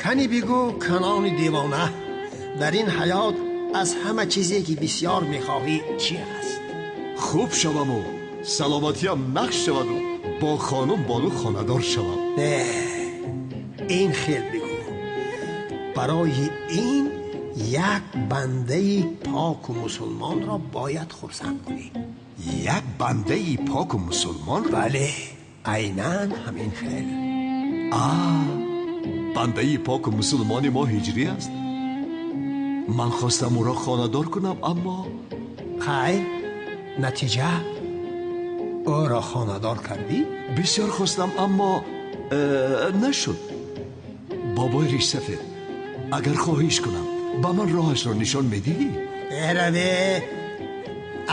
Кани бигӯ, Канони девона, дар ин ҳаёт аз ҳама чизе ки бисёр мехоҳӣ чӣ аст? Хуб шаваму саломатиям нақш шаваду бо хонум Бону хонадор шавам. Не, ин хел бигӯ. Барои ин як бандаи поку мусулмонро бояд хурсанд кунӣ. Як бандаи поку мусулмонро? Бале, айнан ҳамин хел. Бандаи поку мусулмони мо ҳиҷрӣ аст. Ман хостам ӯро хонадор кунам, аммо хайр, натиҷа ӯро хонадор кардӣ? Бисёр хостам, аммо нашуд. Бобои ришсафед, агар хоҳиш кунам, ба ман роҳашро нишон медиҳӣ? Эраве,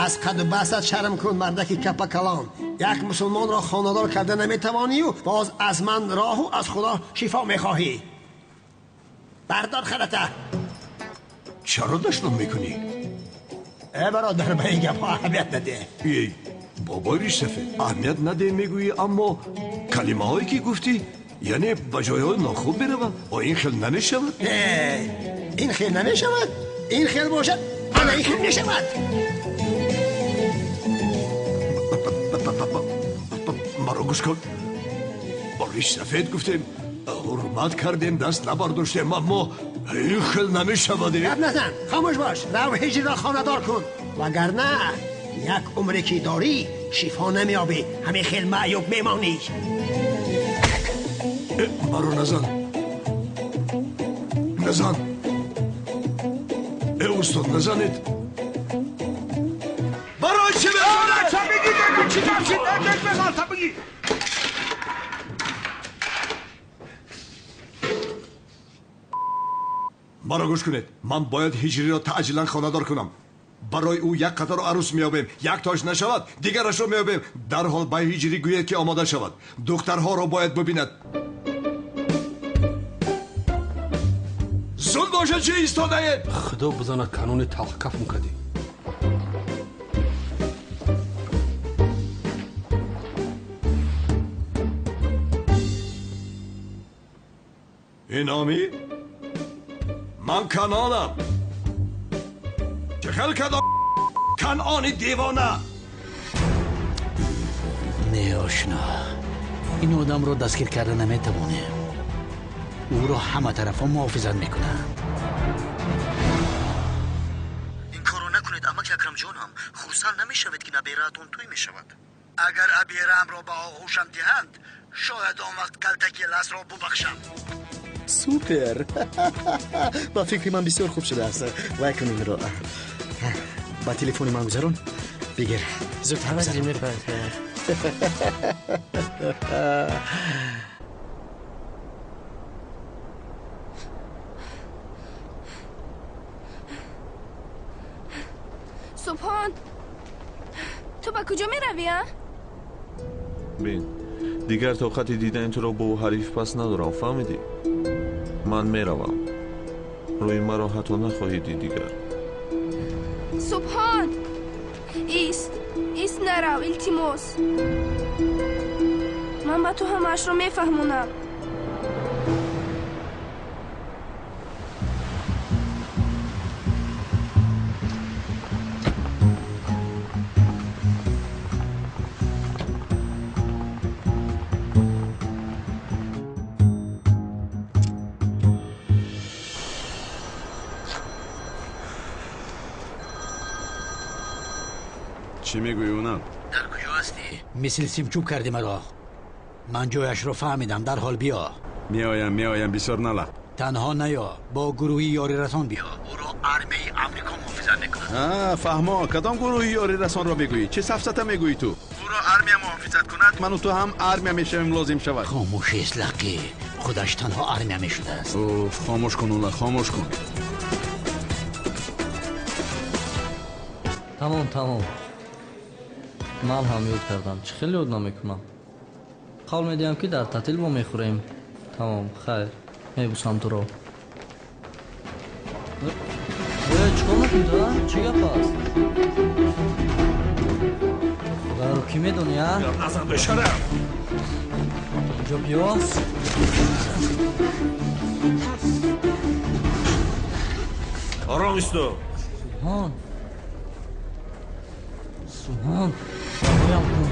аз қаду басат шарм кун, мардаки капакалон. Як мусулмонро хонадор карда наметавонию боз аз ман роҳу аз Худо шифо мехоҳӣ. Бардор харата. Чаро дашном мекунӣ? Э бародар, ба ин гапҳо аҳамият надеҳ. Эй бобои ришсафед, аҳамият надеҳ мегӯӣ, аммо калимаҳое ки гуфтӣ яъне ба ҷойҳои нохуб мераванд. О, ин хел намешавад? Ин хел намешавад? Ин хел бошад, ана ин хел мешавад. Маро гӯш кун. Бо ришсафед гуфтем, ҳурмат кардем, даст набардоштем, аммо ин хел намешавад. Гап назан, хомӯш бош. Рав ҳиҷриро хонадор кун, вагарна як умре ки дорӣ шифо намеёбӣ, ҳамин хел маъюб мемонӣ. Маро назан, назан. Э устод, назанед. Барои чӣ? Маро гӯш кунед, ман бояд ҳиҷриро таъҷилан хонадор кунам. Барои ӯ як қатор арӯс меёбем, яктош нашавад, дигарашро меёбем. Дарҳол ба ҳиҷрӣ гӯед ки омода шавад. Духтарҳоро бояд бибинад. Зуд бошад, чӣ истодаед? Худо бизанад, Канони талхкафм кардӣ. Иноми? Ман Канонам. Чӣ хел кадом Канони девона? Не, ошно, ин одамро дастгир карда наметавонем. Ӯро ҳама тарафҳо муҳофизат мекунанд. Ин корро накунед, амаки Акрамҷонам. Хурсанд намешавед, ки набераатон тӯй мешавад. Агар абераамро ба оғӯшам диҳанд, шояд он вақт калтаки ласро бубахшам. Супер! Ба фикри ман бисёр хуб шудааст. Вай кун инро. Ба телефони ман гузарон. Бигир. Зудтар гузарон. Субҳон, ту ба куҷо меравӣ, а? Бин, дигар тоқати дидани туро бо ҳариф пас надорам, фаҳмидӣ? Ман меравам. Рӯи маро ҳатто нахоҳӣ дид дигар. Субҳон, ист, ист, нарав, илтимос. Ман ба ту ҳамаашро мефаҳмонам. Чӣ мегӯӣ, унам? Дар куҷо ҳастӣ? Мисли симчӯб кардӣ маро. Ман ҷояшро фаҳмидам, дарҳол биё. Меоям, меоям, бисёр налақ. Танҳо наё, бо гурӯҳи ёрирасон биё. Ӯро армияи Амрико муҳофизат мекунад. Фаҳмо, кадом гурӯҳи ёрирасонро мегӯӣ? Чӣ сафсата мегӯӣ ту? Ӯро армия муҳофизат кунад, ману ту ҳам армия мешавем, лозим шавад. Хомӯшист, лақӣ. Худаш танҳо армия мешудааст. Уф, хомӯш кун, ула, хомӯш кун. Тамом, тамом. Ман ҳам ёд кардам. Чӣ хеле ёд намекунам. Қавл медиҳам, ки дар татил мо мехӯрем. Тамом, хайр. Мебусам туро. Чӣ кор мекунӣ ту, а? Чӣ гап аст? Худоро кӣ медонӣ, а? Назан, бешарам. Инҷо биё. Ором исто. Субҳон. Субҳон. Раҳоям кун.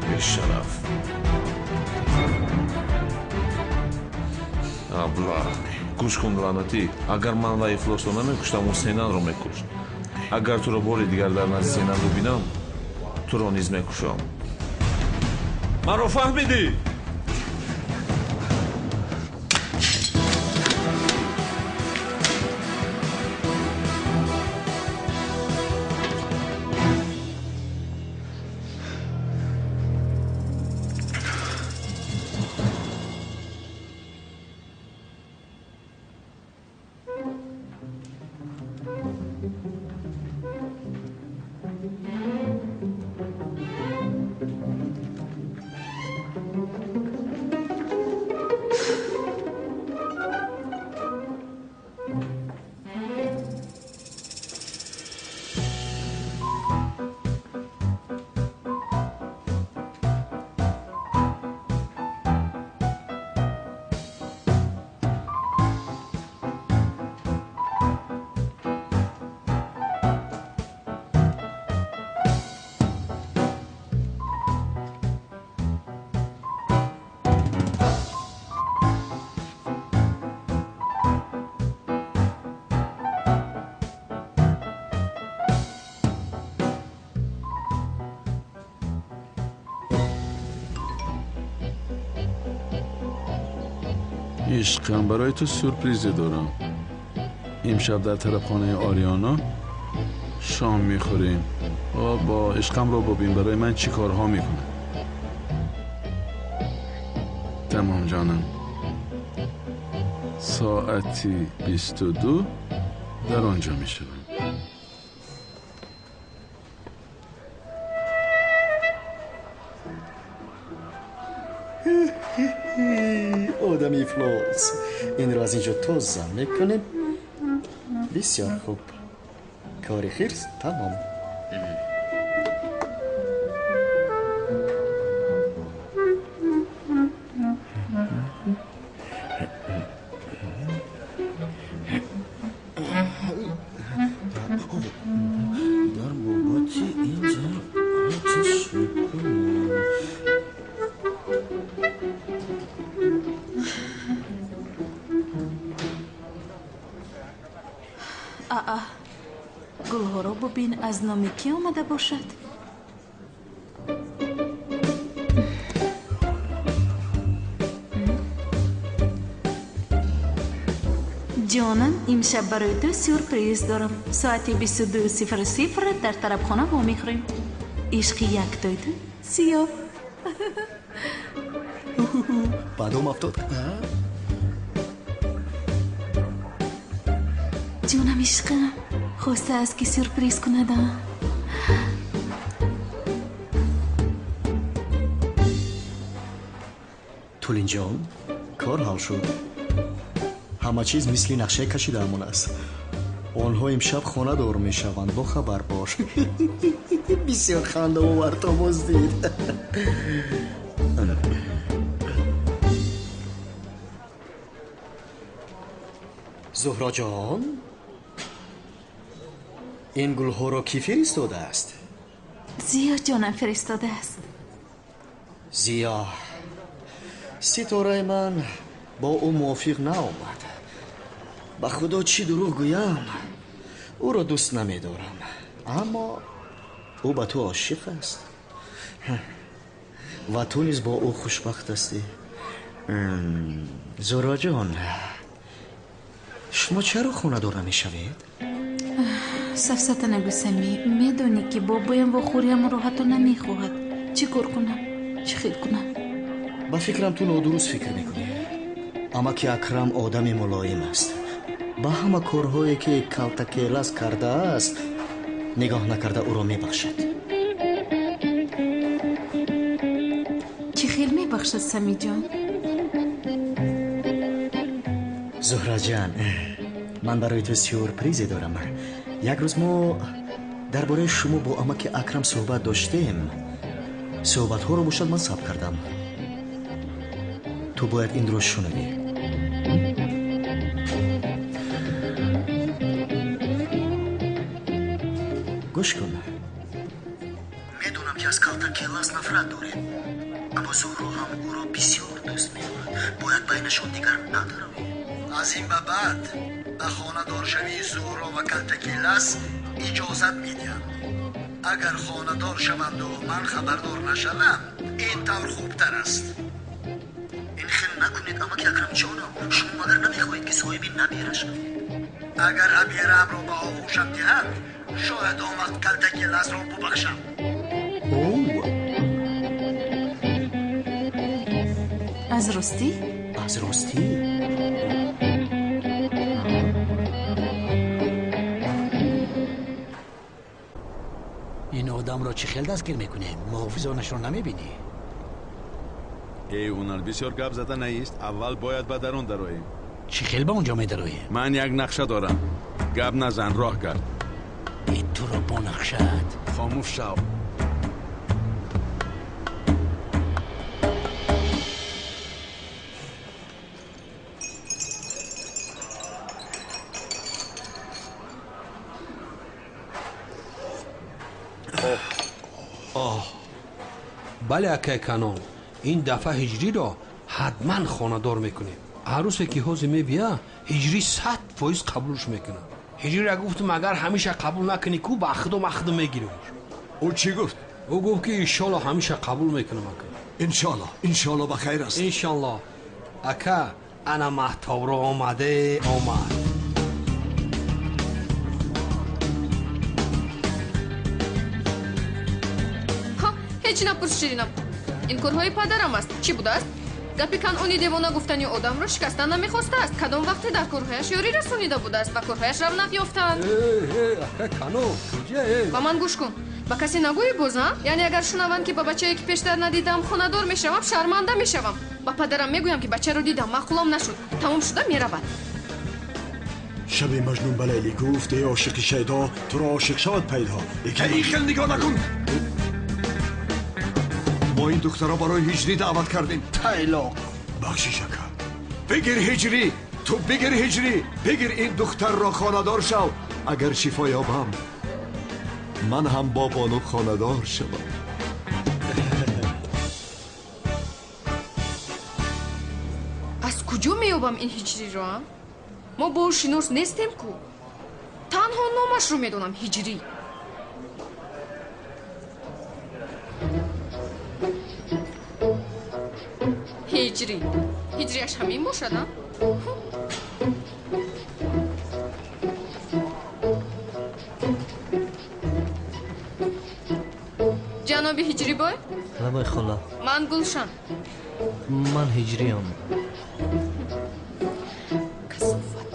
Бешараф. Абла. Гӯш кун, лаънатӣ. Агар ман ва ифлосро намекуштам, ӯ Сенанро мекушт. Агар туро бори дигар дар назди Сенан бубинам, туро низ мекушам. Маро фаҳмидӣ? Ишқам, барои ту сюрпризе дорам. Имшаб дар тарабхонаи Ориёна шом мехӯрем. Бо ишқамро бубин, барои ман чӣ корҳо мекунад. Тамом ҷонам. Соати 22 дар он ҷо мешавам. Одами ифлос. Инро аз инҷо тоза мекунем. Бисёр хуб. Кори хирс тамом. Дар бобати ин зан оташ мекунам. Аа, гулҳоро бубин, аз номи кӣ омада бошад? Ҷонам, имшаб барои ту сюрприз дорам. Соати 22:00 дар тарабхона вомехӯрем. Ишқи яктои ту сиёҳ. Баъдом афтод. Ҷонам, ишқам хостааст, ки сюрприз кунада. Тулинҷон, кор ҳал шуд. Ҳама чиз мисли нақшаи кашидаамон аст. Онҳо имшаб хонадор мешаванд, бохабар бош. Бисёр хандаовар то боз дид. Зуҳроҷон, ин гулҳоро кӣ фиристодааст? Зиё ҷонам фиристодааст. Зиё, ситораи ман бо ӯ мувофиқ наомад. Ба худо чӣ дурӯғ гӯям, ӯро дӯст намедорам, аммо ӯ ба ту ошиқ аст ва ту низ бо ӯ хушбахт ҳастӣ. Зуҳроҷон, шумо чаро хонадор намешавед? Сафсата нагӯ, Самӣ. Медонӣ, ки бобоям вохӯриямро ҳатто намехоҳад. Чӣ кор кунам? Чӣ хел кунам? Ба фикрам, ту нодуруст фикр мекунӣ. Амаки Акрам одами мулоим аст. Ба ҳама корҳое, ки калтакелас кардааст, нигоҳ накарда ӯро мебахшад. Чӣ хел мебахшад, Самиҷон? Зуҳраҷан, ман барои ту сюрпризе дорам. Як рӯз мо дар бораи шумо бо амаки Акрам суҳбат доштем. Суҳбатҳоро бошад ман сабт кардам. Ту бояд инро шунавӣ. Гӯш кун. Медонам, ки аз калтаки лас нафрат доред, аммо Зуҳро ҳам ӯро бисёр дӯст медорад. Бояд байнашон дигар надаравед. Аз ин ба баъд ба хонадоршавии Зуҳро ва калтаки лас иҷозат медиҳам. Агар хонадор шаванду ман хабардор нашавам, ин тавр хубтар аст. Ин хел накунед, амаки Акрамҷонам. Шумо магар намехоҳед, ки соҳиби набера шавед? Агар абераамро ба оғӯшам диҳанд, шояд он вақт калтаки ласро бубахшам. Аз ростӣ? Аз ростӣ? Ин одамро чӣ хел дастгир мекунем? Муҳофизонашро намебинӣ? Эй ҳунар, бисёр гап зада наист. Аввал бояд ба дарун дароем. Чӣ хел ба он ҷо медароем? Ман як нақша дорам. Гап назан, роҳ гард. Э, туро бо нақшаат. Хомӯш шав. Бале, акай Канон, ин дафъа ҳиҷриро ҳатман хонадор мекунем. Арӯсе ки ҳозир мебия, ҳиҷрӣ 100% қабулш мекунад. Ҳиҷрира гуфтум, агар ҳамеша қабул накунӣ, ку ба худо ман худо мегирам. Ӯ чӣ гуфт? Ӯ гуфт, ки иншолло ҳамеша қабул мекунам, ака. Иншолло, иншолло ба хайр аст. Иншолло. Ака, ана маҳтобро омаде омад. Ҳеҷ напурс, Ширинам. Ин корҳои падарам аст. Чӣ будааст? Гапи Канъони девона гуфтани одамро шикастан намехостааст. Кадом вақте дар корҳояш ёрӣ расонида будааст, ба корҳояш равнақ ёфтанд. Ака Канон, куҷа? Ба ман гӯш кун. Ба касе нагӯӣ боз, а? Яъне агар шунаванд, ки ба бачае, ки пештар надидам, хонадор мешавам, шарманда мешавам. Ба падарам мегӯям, ки бачаро дидам, маъқулам нашуд. Тамом шуда меравад. Шаби Маҷнун ба Лайлӣ гуфт: эй ошиқи шайдо, туро ошиқ шавад пайдо. Ин хел нигоҳ накун. Мо ин духтаро барои ҳиҷрӣ даъват кардем. Тайлоқ. Бахшиш, ака. Бигир ҳиҷрӣ, ту бигир ҳиҷрӣ, бигир ин духтарро, хонадор шав. Агар шифо ёбам, ман ҳам бо бону хонадор шавам. Аз куҷо меёбам ин ҳиҷриро, а? Мо бо ӯ шинос нестем ку. Танҳо номашро медонам, ҳиҷрӣ. Ҳиҷрӣ. Ҳиҷрияш ҳамин бошад, а? Ҷаноби Ҳиҷрибой? Лабай, хола. Ман Гулшан. Ман ҳиҷриям. Касофат.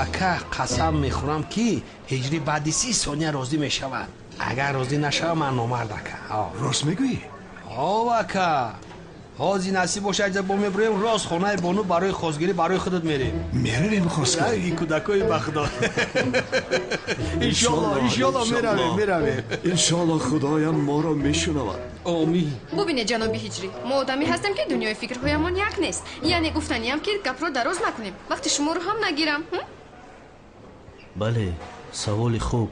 Ака, қасам мехӯрам, ки ҳиҷрӣ баъди 30 сония розӣ мешавад. Агар розӣ нашавад, ман номард, ака. Рост мегӯӣ? Ҳов, ака. Ҳозир насиб бошад, бо мебурем рост хонаи бону, барои хостгирӣ барои худат мерем. Меравем хостгирӣ? Ранги кӯдакои ба худо. Иншолло, иншолло меравем, меравем. Иншолло Худоям моро мешунавад. Омин. Бубинед, ҷаноби Ҳиҷрӣ, мо одамӣ ҳастем, ки дунёи фикрҳоямон як нест. Яъне гуфтаниям, ки гапро дароз накунем. Вақти шуморо ҳам нагирам. Бале, саволи хуб.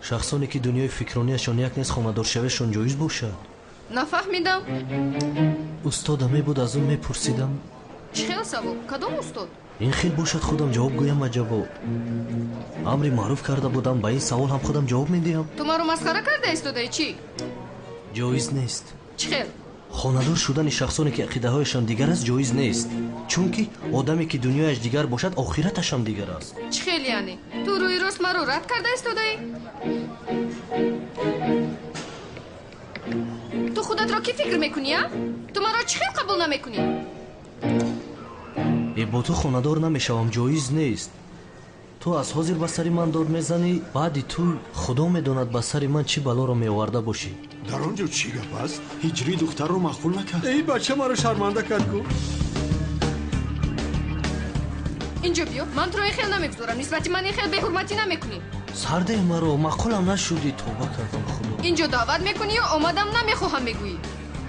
Шахсоне ки дунёи фикронияшон як нест, хонадоршавиашон ҷоиз бошад? Нафаҳмидам. Устодам мебуд, аз ӯ мепурсидам. Чӣ хел савол? Кадом устод? Ин хел бошад, худам ҷавоб гӯям аҷабо. Амри маъруф карда будам, ба ин савол ҳам худам ҷавоб медиҳам. Ту маро масхара карда истодаӣ, чӣ? Ҷоиз нест. Чӣ хел? Хонадор шудани шахсоне, ки ақидаҳояшон дигар аст, ҷоиз нест. Чунки одаме, ки дунёяш дигар бошад, охираташ ҳам дигар аст. Чӣ хел яъне? Ту рӯи рост маро рад карда истодаӣ? Ту худатро кӣ фикр мекунӣ, а? Ту маро чӣ хел қабул намекунӣ? Э, бо ту хонадор намешавам, ҷоиз нест. Ту аз ҳозир ба сари ман дод мезанӣ, баъди ту Худо медонад ба сари ман чӣ балоро меоварда бошӣ. Дар он ҷо чӣ гап аст? Ҳиҷрӣ духтарро маъқул накард. Эй бача, маро шарманда кард ку. Инҷо биё, ман туро ин хел намегузорам. Нисбати ман ин хел беҳурматӣ намекунӣ. Сардеҳ маро, маъқулам нашудӣ, тавба кардам Худо. Инҷо даъват мекунӣ ё омадам намехоҳам мегӯӣ?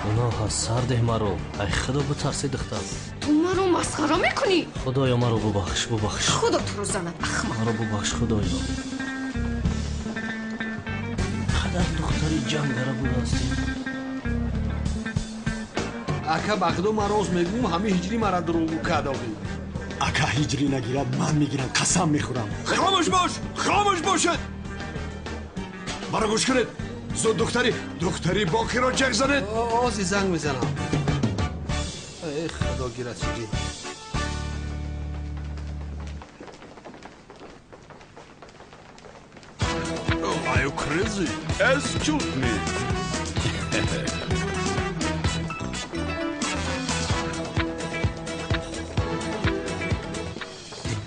Гуноҳ аст, сардеҳ маро. Ай Худо, битарсӣ, духтар. Ту маро масхара мекунӣ? Худоё, маро бубахш, бубахш. Худо туро занад, ахмақ. Маро бубахш, Худоё. Қадар духтари ҷангара будастӣ. Ака, ба худо ман рост мегӯм, ҳамин ҳиҷрӣ мара дурӯғгӯ кардоғӣ. Ака, ҳиҷрӣ нагирад, ман мегирам, қасам мехӯрам. Хомӯш бош, хомӯш бошед. Маро гӯш кунед. Зуд духтари, духтари боқиро ҷеғ занед. Ози занг мезанам. Э, худо гирад ҳиҷрӣ. Are you crazy? Excuse me.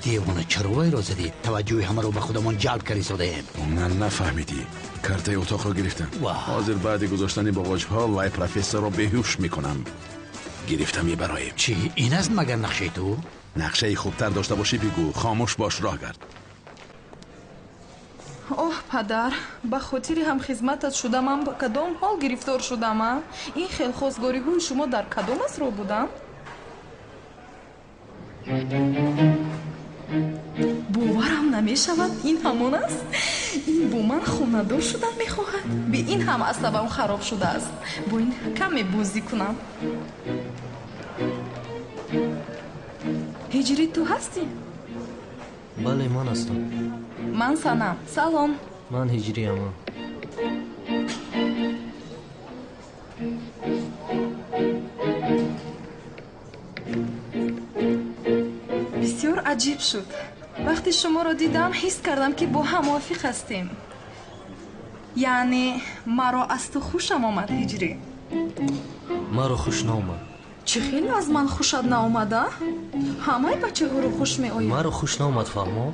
Девона, чаро вайро задӣ? Таваҷҷӯҳи ҳамаро ба худамон ҷалб карди содаем. Ман нафаҳмидӣ. Картаи утоқро гирифтам. Ҳозир баъди гузоштани боғоҷҳо вай профессорро беҳуш мекунам. Гирифта мебароем. Чӣ, ин аст магар нақшаи ту? Нақшаи хубтар дошта бошӣ бигӯ. Хомӯш бош, роҳ гард. Оҳ, падар, ба хотири ҳамхизматат шуда ман ба кадом ҳол гирифтор шудам, а? Ин хел хостгориҳои шумо дар кадом асро буданд? Боварам намешавад, ин ҳамон аст? Ин бо ман хонадор шудан мехоҳад? Бе ин ҳам асабам хароб шудааст. Бо ин каме бозӣ кунам. Ҳиҷрӣ, ту ҳастӣ? Бале, ман ҳастам. Ман Санам. Салом. Ман ҳиҷриям. Бисёр аҷиб шуд. Вақте шуморо дидам, ҳис кардам, ки бо ҳам мувофиқ ҳастем. Яъне маро аз ту хушам омад, ҳиҷрӣ. Маро хуш наомад. Чӣ хеле аз ман хушат наомада? Ҳамаи бачаҳоро хуш меояд. Маро хуш наомад, фаҳмо?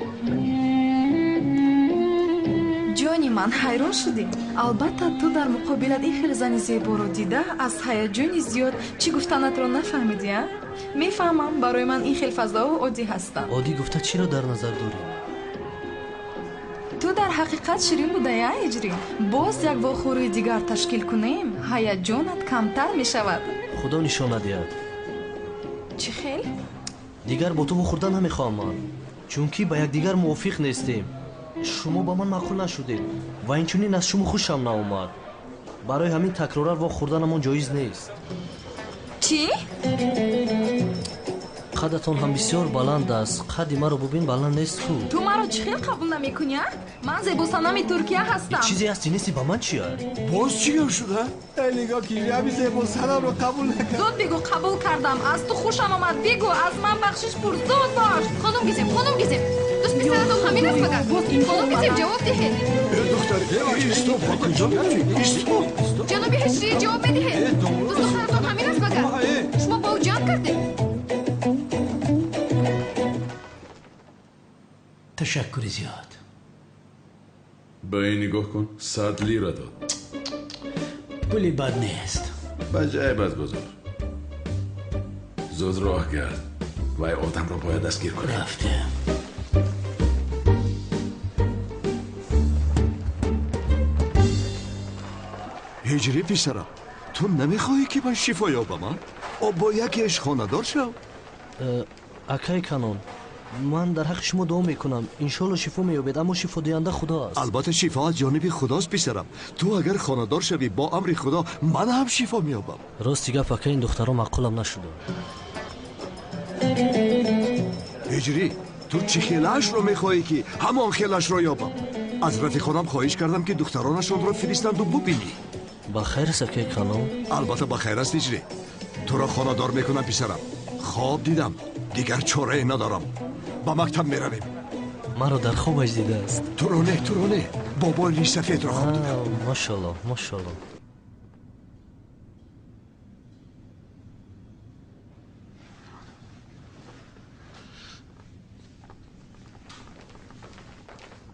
Ҷони ман, ҳайрон шудӣ? Албатта, ту дар муқобилат ин хел зани зеборо дида, аз ҳаяҷони зиёд чӣ гуфтанатро нафаҳмидӣ, а? Мефаҳмам, барои ман ин хел фазоҳо оддӣ ҳастанд. Оддӣ гуфта чиро дар назар дорӣ? Ту дар ҳақиқат ширин будаи, а, ҳиҷрӣ? Боз як вохӯрии дигар ташкил кунем, ҳаяҷонат камтар мешавад. Худо нишон надиҳад. Чӣ хел? Дигар бо ту вохӯрдан намехоҳам ман, чунки ба якдигар мувофиқ нестем. Шумо ба ман маъқул нашудед ва инчунин аз шумо хушам наомад. Барои ҳамин такроран вохӯрданамон ҷоиз нест. Чӣ? Қадатон ҳам бисёр баланд аст. Қадди маро бубин, баланд нест ку. Ту маро чӣ хел қабул намекунӣ, а? Ман зебосанами Туркия ҳастам. Чизе ҳасти нести, ба ман чи аст? Боз чӣ гап шуда? Эй, нигоҳ ки ҳами зебосанамро қабул накард. Зуд бигӯ, қабул кардам, аз ту хушам омад. Бигӯ, аз ман бахшиш пурс. Зуд бош. Хонум Гизем, хонум Гизем, дӯст писаратон ҳамин аст магар? Хонум Гизем, ҷавоб диҳед. Духтар, истоп, ба куҷо меравӣ? Истоп. Ҷаноби ҳиҷрӣ, ҷавоб медиҳед. Дӯст духтаратон ҳамин аст магар? Шумо бо ӯ ҷанг кардед? Ташаккури зиёд. Ба ин нигоҳ кун, 100 лира дод. Пули бад нест. Ба ҷай бад гузор. Зуд роҳ гард. Вай одамро бояд дастгир кунем. Рафтем. Ҳиҷрӣ писарам, ту намехоҳӣ ки ман шифо ёбам, а? Бо якеаш хонадор шав. Акай Канон, ман дар ҳаққи шумо дуо мекунам. Иншоалло шифо меёбед, аммо шифодиҳанда Худо аст. Албатта, шифо аз ҷониби худост, писарам. Ту агар хонадор шавӣ, бо амри Худо ман ҳам шифо меёбам. Рости гап, ака, ин духтаро маъқулам нашуда. Ҳиҷрӣ, ту чӣ хелаашро мехоҳӣ, ки ҳамон хелашро ёбам? Аз рафиқонам хоҳиш кардам, ки духтаронашонро фиристанду бубинӣ. Ба хайр аст, акай Канон? Албатта, ба хайр аст, ҳиҷрӣ. Туро хонадор мекунам, писарам. Хоб дидам, дигар чорае надорам. Ба мактаб меравем. Маро дар хобаш дидааст. Туро не, туро не, бобои ришсафедро хоб дидам. Машалло, машалло.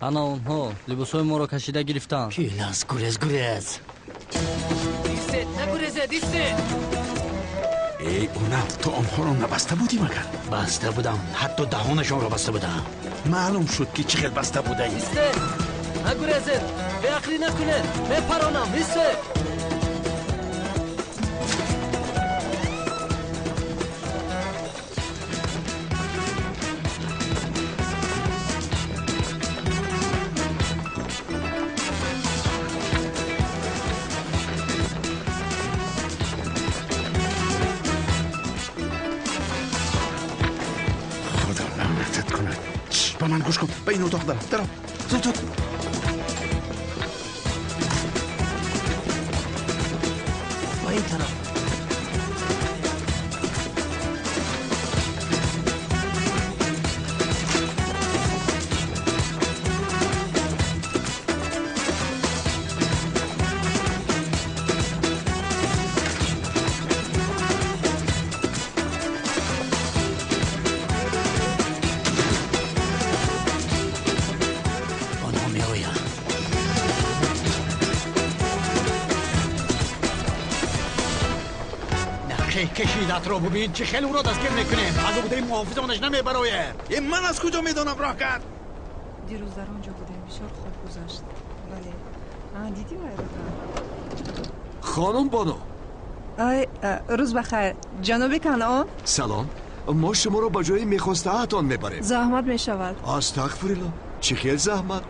Ана онҳо либосҳои моро кашида гирифтанд. Килас, гурез, гурез. Истед, нагурезед, истед. Эй, Унал, ту онҳоро набаста будӣ магар? Баста будам, ҳатто даҳонашонро баста будам. Маълум шуд, ки чӣ хел баста будаӣ. Истед, нагурезед, беақлӣ накунед, мепаронам, истед. Ба ман гӯш кун, ба ин утоқ дарав, дарав, зуд, зуд. Ба ин тараф. кашидатро бубин, чӣ хеле ӯро дастгир мекунем. Аз уҳдаи муҳофизонаш намебароем. Ман аз куҷо медонам роҳ кард? Дирӯз дар он ҷо будем, бисёр хуб гузашт. Бале, дидӣ вайро? Хонум Бону. Ай, рӯз бахайр, ҷаноби Канъон. Салом, мо шуморо ба ҷои мехостаатон мебарем. Заҳмат мешавад. Астағфирулло, чӣ хел заҳмат?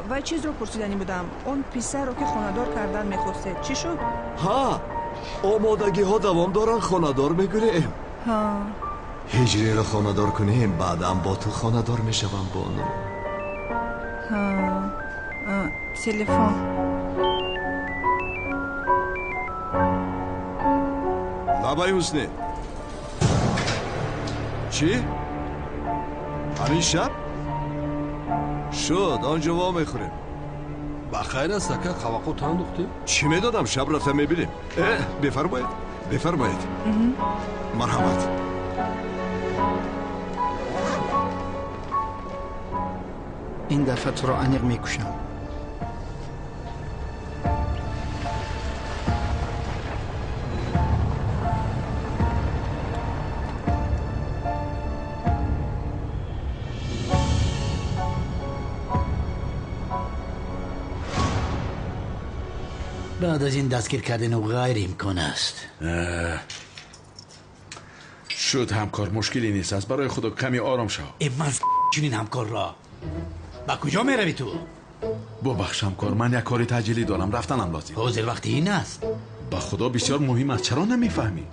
Вай чизро пурсиданӣ будам. Он писарро ки хонадор кардан мехостед, чӣ шуд? Ҳа, омодагиҳо давом доранд, хонадор мекунем. Ҳиҷриро хонадор кунем, баъдан бо ту хонадор мешавам, Бону. Телефон. Лабай Ҳусне. Чӣ? Ҳамин шаб? Шуд, он ҷо во мехӯрем. Ба хайр аст, ака, қавақо тандухтӣ? Чӣ медодам, шаб рафта мебинем. Бифармоед, бифармоед. Марҳамат. Ин дафъа туро аниқ мекушам. بعد از این دستگیر کردن او غیر امکان است. شد همکار، مشکلی نیست است. برای خدا کمی آرام شو. من چنین همکار را با کجا می روی تو؟ ببخش همکار، من یک کاری تعجیلی دارم، رفتنم لازم. حاضر وقتی این است. با خدا بسیار مهم است، چرا نمیفهمی؟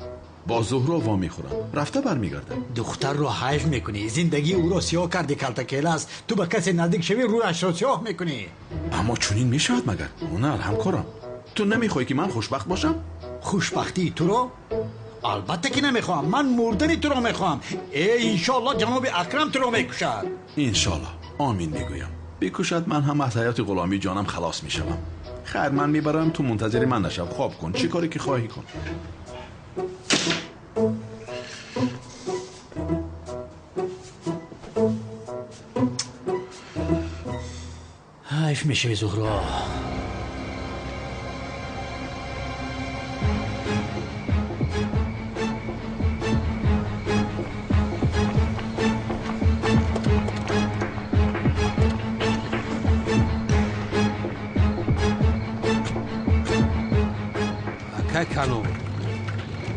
با زهرا وا میخورم، رفته برمیگردم. دختر رو حیف میکنی، زندگی او را سیاه کردی. کلتکیل است، تو به کسی نزدیک شوی رویش را سیاه میکنی. اما چنین میشود مگر؟ هنر همکارم، تو نمیخوای که من خوشبخت باشم؟ خوشبختی تو رو؟ البته که نمیخوام، من مردن تو رو میخوام. ای انشالله جناب اکرم تو رو میکشد. انشالله، آمین میگویم. بکشد، من هم از حیات غلامی جانم خلاص میشوم. خیر، من میبرم، تو منتظر من نشو، خواب کن، چی کاری که خواهی کن. حیف میشوی زهرا. Канон,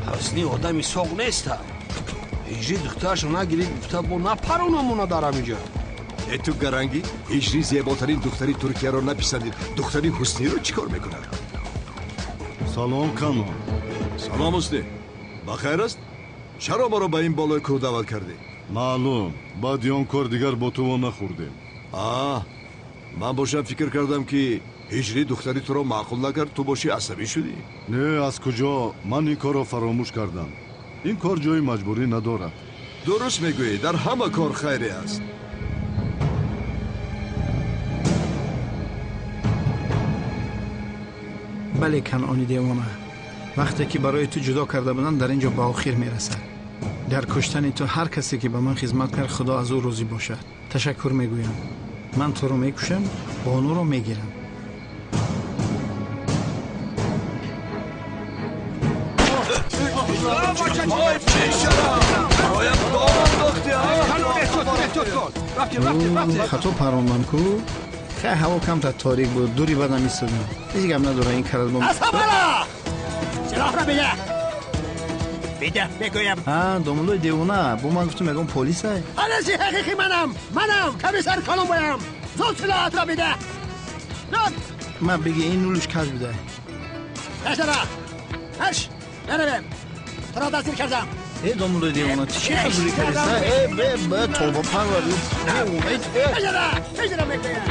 ҳусни одами соғ неста. Ҳиҷри духтарашро нагирид, гуфта бо напаронамона дар ҳаминҷо. Э ту гарангӣ, ҳиҷри зеботарин духтари Туркияро написандид, духтари ҳусниро чӣ кор мекунад? Салом, Канон. Салом, Ҳусни. Ба хайр аст? Чаро маро ба ин болои кӯҳ даъват кардӣ? Маълум, баъди он кор дигар бо ту во нахӯрдем. А, ман бошам фикр кардам ки ҳиҷри духтари туро маъқул накард, ту бошӣ асабӣ шудӣ. Не, аз куҷо? Ман ин корро фаромӯш кардам. Ин кор ҷои маҷбурӣ надорад. Дуруст мегӯӣ, дар ҳама кор хайре аст. Бале, Канъони девона, вақте ки барои ту ҷудо карда буданд, дар ин ҷо ба охир мерасад. Дар куштани ту ҳар касе ки ба ман хизмат кард, худо аз ӯ розӣ бошад. Ташаккур мегӯям. Ман туро мекушам, бонуро мегирам. Хато парондам ку. Хай, ҳаво камтар торик буд, дури бадам истодам. Ҳеҷ гап надора, ин карат бо Асабала! Силоҳро бида! Бида, бигӯям. А, домуллои девона, бо ман гуфтум ягон полисай? Полиси ҳақиқӣ манам! Манам! Комиссар Колумбоям! Зуд силоҳатро бида! Зуд! Ман биги, ин нулуш каж бидай. Пешара! Ҳаш! Меравем! Туро дастгир кардам. Э домулои девона, ту чӣ хабари кардиса? Э бе бе тоба парвари. Девона. Пешара, пешара мегӯям.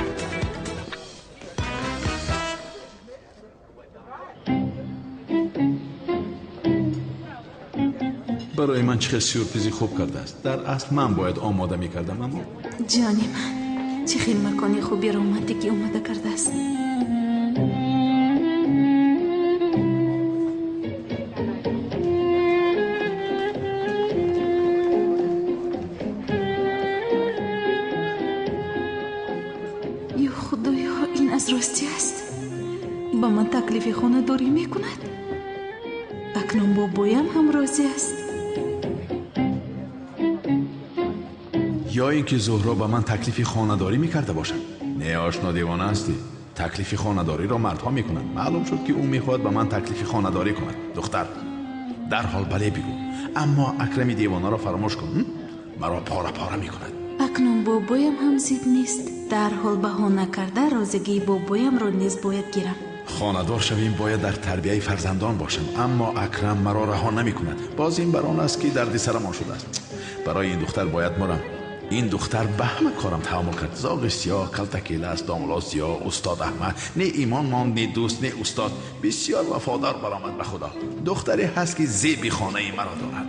Барои ман чӣ хел сюрпризи хуб кардааст. Дар асл ман бояд омода мекардам, аммо ҷони ман, чӣ хел макони хуби романтикӣ омода кардааст. Ё худоё, ин аз ростӣ аст? Ба ман таклифи хонадорӣ мекунад? Акнун бобоям ҳам розӣ аст. Ё ин ки Зуҳро ба ман таклифи хонадорӣ мекарда бошад. Не, ошно девона ҳастӣ. Таклифи хонадориро мардҳо мекунанд. Маълум шуд ки ӯ мехоҳад ба ман таклифи хонадорӣ кунад. Духтар, дарҳол бале бигӯ. Аммо Акрами девонаро фаромӯш кун. Маро пора пора мекунад. Акнун бобоям ҳам зид нест. Дарҳол баҳона карда розигии бобоямро низ бояд гирам. Хонадор шавем, бояд дар тарбияи фарзандон бошам. Аммо Акрам маро раҳо намекунад. Боз ин бар он аст ки дарди сарамон шудааст. Барои ин духтар бояд мурам. Ин духтар ба ҳама корам таҳаммул кард. Зоғи сиёҳ, калтакелас, домуло сиёҳ, устод Аҳмад. Не имон монд, не дӯст, не устод. Бисёр вафодор баромад ба худо. Духтаре ҳаст ки зеби хонаи маро дорад.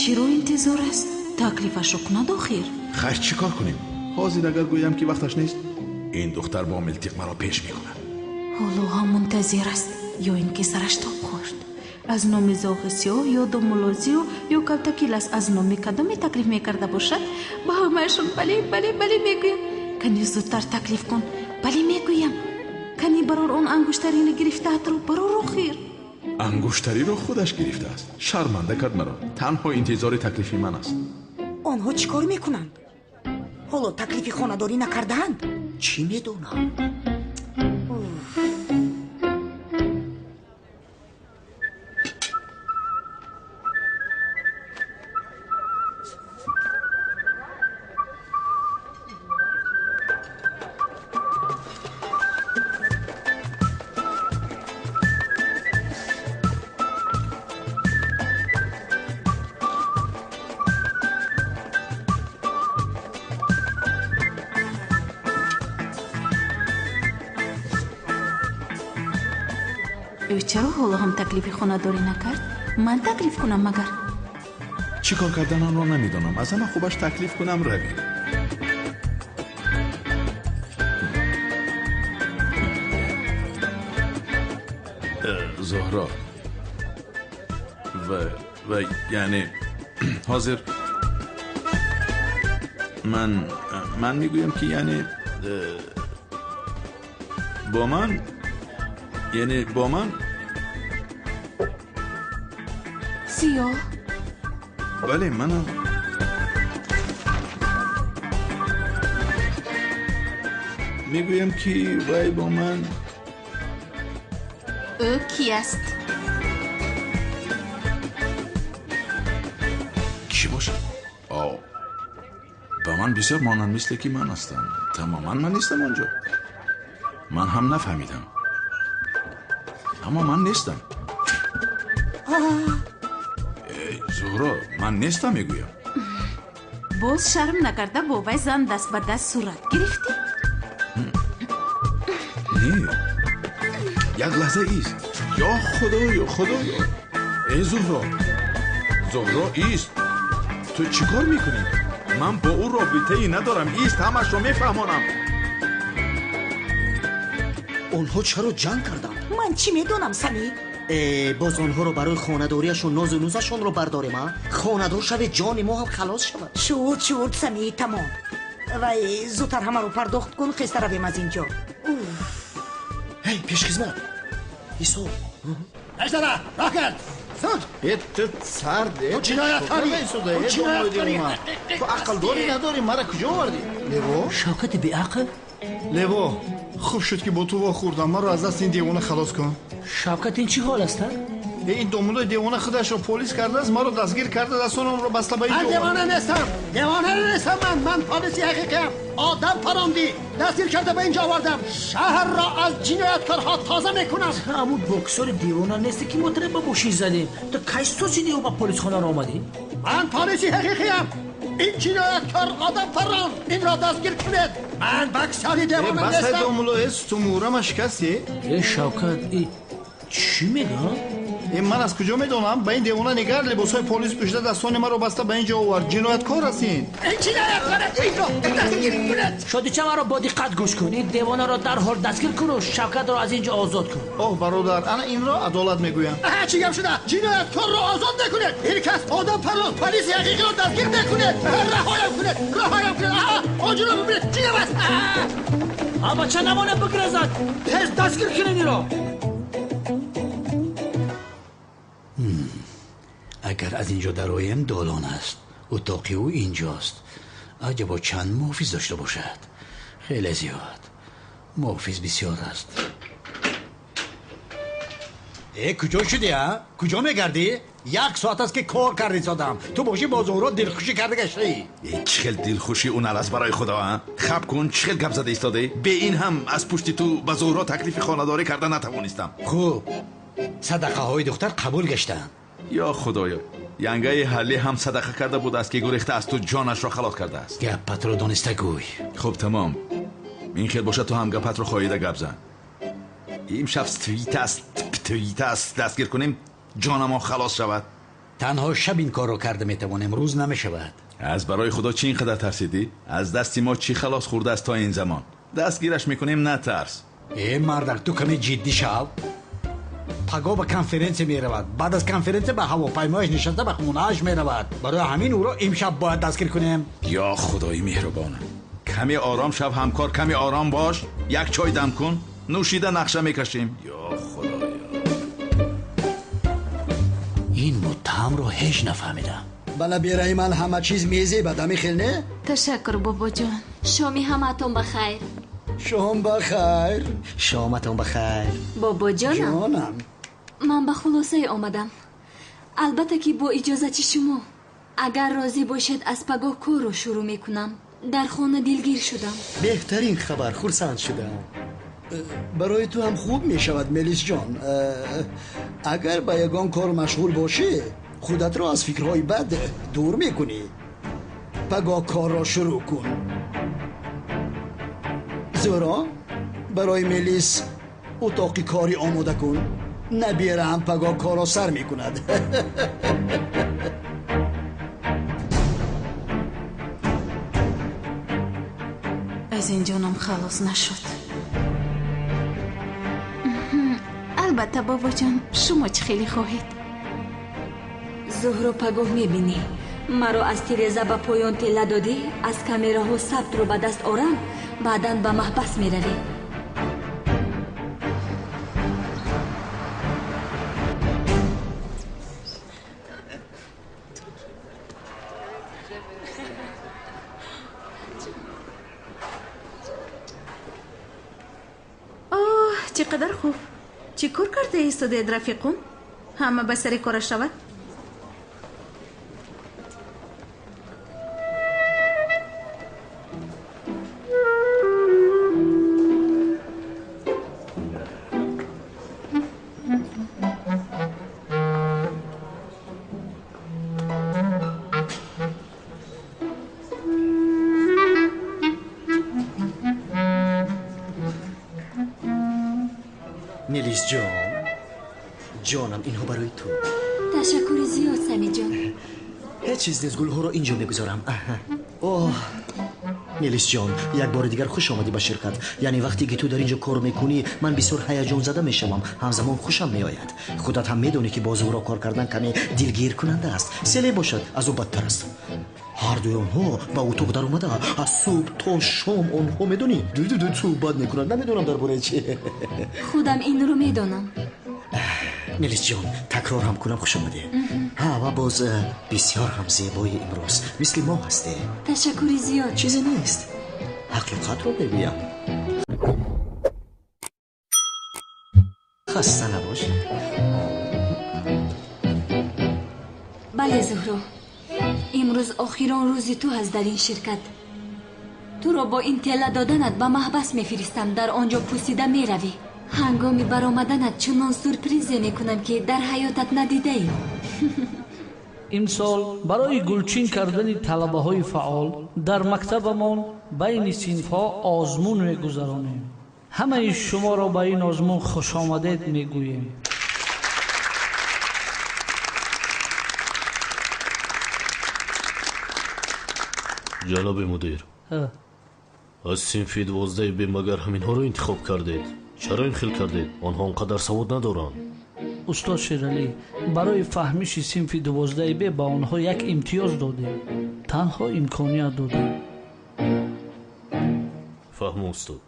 Чиро интизор аст? Таклифашро кунад охир. Хайр, чӣ кор кунем? Ҳозир агар гӯям ки вақташ нест, ин духтар бо милтиқ маро пеш мекунад. Ҳоло ҳам мунтазир аст, ё ин ки сараш тоб хӯрд. Аз номи зоғи сиёҳ ё домулозиё ё калтакилас аз номи кадоме таклиф мекарда бошад, ба ҳамаашон бале, бале, бале мегӯям. Кани зудтар таклиф кун. Бале мегӯям. Кани барор он ангуштарини гирифтаатро, барор охир. Ангуштариро худаш гирифтааст. Шарманда кард маро. Танҳо интизори таклифи ман аст. Онҳо чӣ кор мекунанд? Ҳоло таклифи хонадорӣ накардаанд? Чӣ медонам? Ӯ чаро ҳоло ҳам таклифи хонадорӣ накард? Ман таклиф кунам магар? Чӣ кор кардан онро намедонам. Аз ҳама хубаш таклиф кунам, равем. Зуҳро ва яъне ҳозир ман мегӯям ки яъне бо ман, яъне бо ман сиёҳ. Бале, манам. Мегӯям ки вай бо ман. Ӯ ки аст? Кӣ бошад? Ба ман бисёр монанд, мисле ки ман ҳастам. Тамоман ман нестам онҷо. Ман ҳам нафаҳмидам. Аммо ман нестам. Зуҳро, ман нестам мегӯям. Боз шарм накарда бо вай зан даст ба даст сурат гирифтӣ? Не, як лаҳза ист. Ё худоё, худоё. Э Зуҳро, Зуҳро ист. Ту чӣ кор мекунӣ? Ман бо ӯ робитае надорам. Ист, ҳамашро мефаҳмонам. Онҳо чаро ҷанг карданд? Ман чӣ медонам, Сами? Боз онҳоро барои хонадориашон нозу нузашонро бардорем, а? Хонадор шавед, ҷони мо ҳам халос шавад. Шуд, шуд, Сами, тамом. Вай, зудтар ҳамаро пардохт кун, хеста равем аз ин ҷо. Ҳей, пешхизмат, ҳисоб. Пешдара, роҳ кард. Зуд. Ту сард, ту ҷинояткорӣ. Ту ҷинояткорӣ. Ту ақл дорӣ надорӣ? Мара куҷо овардӣ? Лево? Шавкати беақл? Лево, хуб шуд ки бо ту вохӯрдам. Маро аз дасти ин девона халос кун. Шавкат, ин чӣ ҳол аст? Ин домулои девона худашро полис кардааст, маро дастгир карда, дастонамро баста ба ин Ман ҷо девона нестам, девона нестам. Ман полиси ҳақиқиам. Одам парондӣ, дастгир карда ба инҷо овардам. Шаҳрро аз ҷинояткорҳо тоза мекунам. Ҳамун боксори девона несте ки мо тра ба мошин задем. Ту кай созидиу ба полисхонаро омадӣ? Ман полиси ҳақиқиям. Ин ҷинояткор одам фаррон. Инро дастгир кунед. Ман баксали девона Бас нестам. Домулло, э, сутунмӯҳрама шикастӣ? Э, Шавкат, и чӣ мегӯ? Э, ман аз куҷо медонам? Ба ин девона нигар, либосҳои полис пӯшида дастони маро баста ба ин ҷо овард. Ҷинояткор аст ин. Ин ҷинояткор инро дастгир кунед. Шодича, маро бо диққат гӯш кун. Ин девонаро дарҳол дастгир куну Шавкатро аз ин ҷо озод кун. Оҳ, бародар, ана инро адолат мегӯям. Аҳа, чӣ гап шуда? Ҷинояткорро озод мекунед. Ин кас одам фаррон, полиси ҳақиқиро дастгир мекунед. Раҳоям кунед, раҳоям кунед. Аҳа, онҷоро бибинед, чӣ гап аст? А бача намонед бигрезад. Тез дастгир кунед инро. Агар аз ин ҷо дароем, долон аст. Утоқи ӯ инҷост. Аҷабо чанд муҳофиз дошта бошад? Хеле зиёд. Муҳофиз бисёр аст. Э, куҷо шудӣ, а? Куҷо мегардӣ? Як соат аст, ки кор карди содам. Ту бошӣ, бо Зуҳро дилхушӣ карда гаштаӣ. Э, чӣ хел дилхушӣ ӯ нарас, барои худо, а? Хаб кун, чӣ хел гап зада истодаӣ? Бе ин ҳам аз пушти ту ба Зуҳро таклифи хонадорӣ карда натавонистам. Хуб, садақаҳои духтар қабул гаштаанд. Ё худоё, янгаи ҳаллӣ ҳам садақа карда будааст, ки гурехта аз ту ҷонашро халос кардааст. Гапатро дониста гӯй. Хуб, тамом, ин хел бошад, ту ҳам гапатро хоҳида гап зан. Имшаб ствит аст, птвит аст, дастгир кунем, ҷонамон халос шавад. Танҳо шаб ин корро карда метавонем, рӯз намешавад. Аз барои худо, чӣ ин қадар тарсидӣ? Аз дасти мо чӣ халос хӯрдааст то ин замон? Дастгираш мекунем, натарс. Э, мардак, ту каме ҷиддӣ шав. Пагоҳ ба конференсия меравад, баъд аз конференсия ба ҳавопаймояш нишаста ба хонааш меравад. Барои ҳамин ӯро имшаб бояд дастгир кунем. Ё худои меҳрубонам, каме ором шав, ҳамкор, каме ором бош. Як чой дам кун, нӯшида нақша мекашем. Ё худоё. Ин муттаҳамро ҳеҷ нафаҳмидам. Ба набераи ман ҳама чиз мезебад, ами хел не? Ташаккур, бобоҷон. Шоми ҳамаатон ба хайр. Шом ба хайр. Шоматон ба хайр. Бобоҷонам. Ҷонам. Ман ба хулосае омадам, албатта ки бо иҷозати шумо. Агар розӣ бошед, аз пагоҳ корро шурӯъ мекунам. Дар хона дилгир шудам. Беҳтарин хабар, хурсанд шудам. Барои ту ҳам хуб мешавад, Мелисҷон. Агар ба ягон кор машғул бошӣ, худатро аз фикрҳои бад дур мекунӣ. Пагоҳ корро шурӯъ кун. Зӯро, барои Мелис утоқи корӣ омода кун. Набираам пагоҳ корро сар мекунад. Аз ин ҷонам халос нашуд. Албатта, бобоҷон, шумо чӣ хеле хоҳед. Зуҳро, пагоҳ мебинӣ, маро аз тиреза ба поён тела додӣ. Аз камераҳо сабтро ба даст орам, баъдан ба маҳбас меравӣ. Оҳ, чӣ қадар хуб! Чӣ кор карда истодаед, рафиқон? Ҳама ба сари кора шавад. Мелисҷон, ҷонам, инҳо барои ту. Ташаккури зиёд, Самиҷон. Ҳеҷ чиз нест, гулҳоро инҷо мегузорам. Оҳ, Мелисҷон, як бори дигар хуш омадӣ ба ширкат. Яъне вақте ки ту дар ин ҷо кор мекунӣ, ман бисёр ҳаяҷонзада мешавам, ҳамзамон хушам меояд. Худат ҳам медонӣ, ки бо Зуҳро кор кардан каме дилгиркунанда аст. Селе бошад, аз ӯ бадтар аст. Ҳардуи онҳо ба утоқ даромада, аз субҳ то шом онҳо, медонӣ, ду суҳбат мекунанд. Намедонам дар бораи чи. Худам инро медонам. Мелисҷон, такрор ҳам кунам, хуш омадӣ. Ҳа, ва боз бисёр ҳам зебои имрӯз. Мисли мо ҳастӣ. Ташаккури зиёд. Чизе нест, ҳақиқатро мегӯям. Хаста набош. Бале, Зуҳро, имрӯз охирон рӯзи ту ҳаст дар ин ширкат. Туро бо ин тела доданат ба маҳбас мефиристам. Дар он ҷо пусида меравӣ. Ҳангоми баромаданат чунон сюрпризе мекунам, ки дар ҳаётат надидаӣ. Имсол барои гулчин кардани талабаҳои фаъол дар мактабамон байни синфҳо озмун мегузаронем. Ҳамаи шуморо ба ин озмун хушомадед мегӯем. Ҷаноби мудир, аз синфи 12 Б магар ҳаминҳоро интихоб кардед? Чаро ин хел кардед? Онҳо он қадар савод надоранд. Устод Шералӣ, барои фаҳмиши синфи 12 Б ба онҳо як имтиёз додем. Танҳо имконият додем. Фаҳму, устод.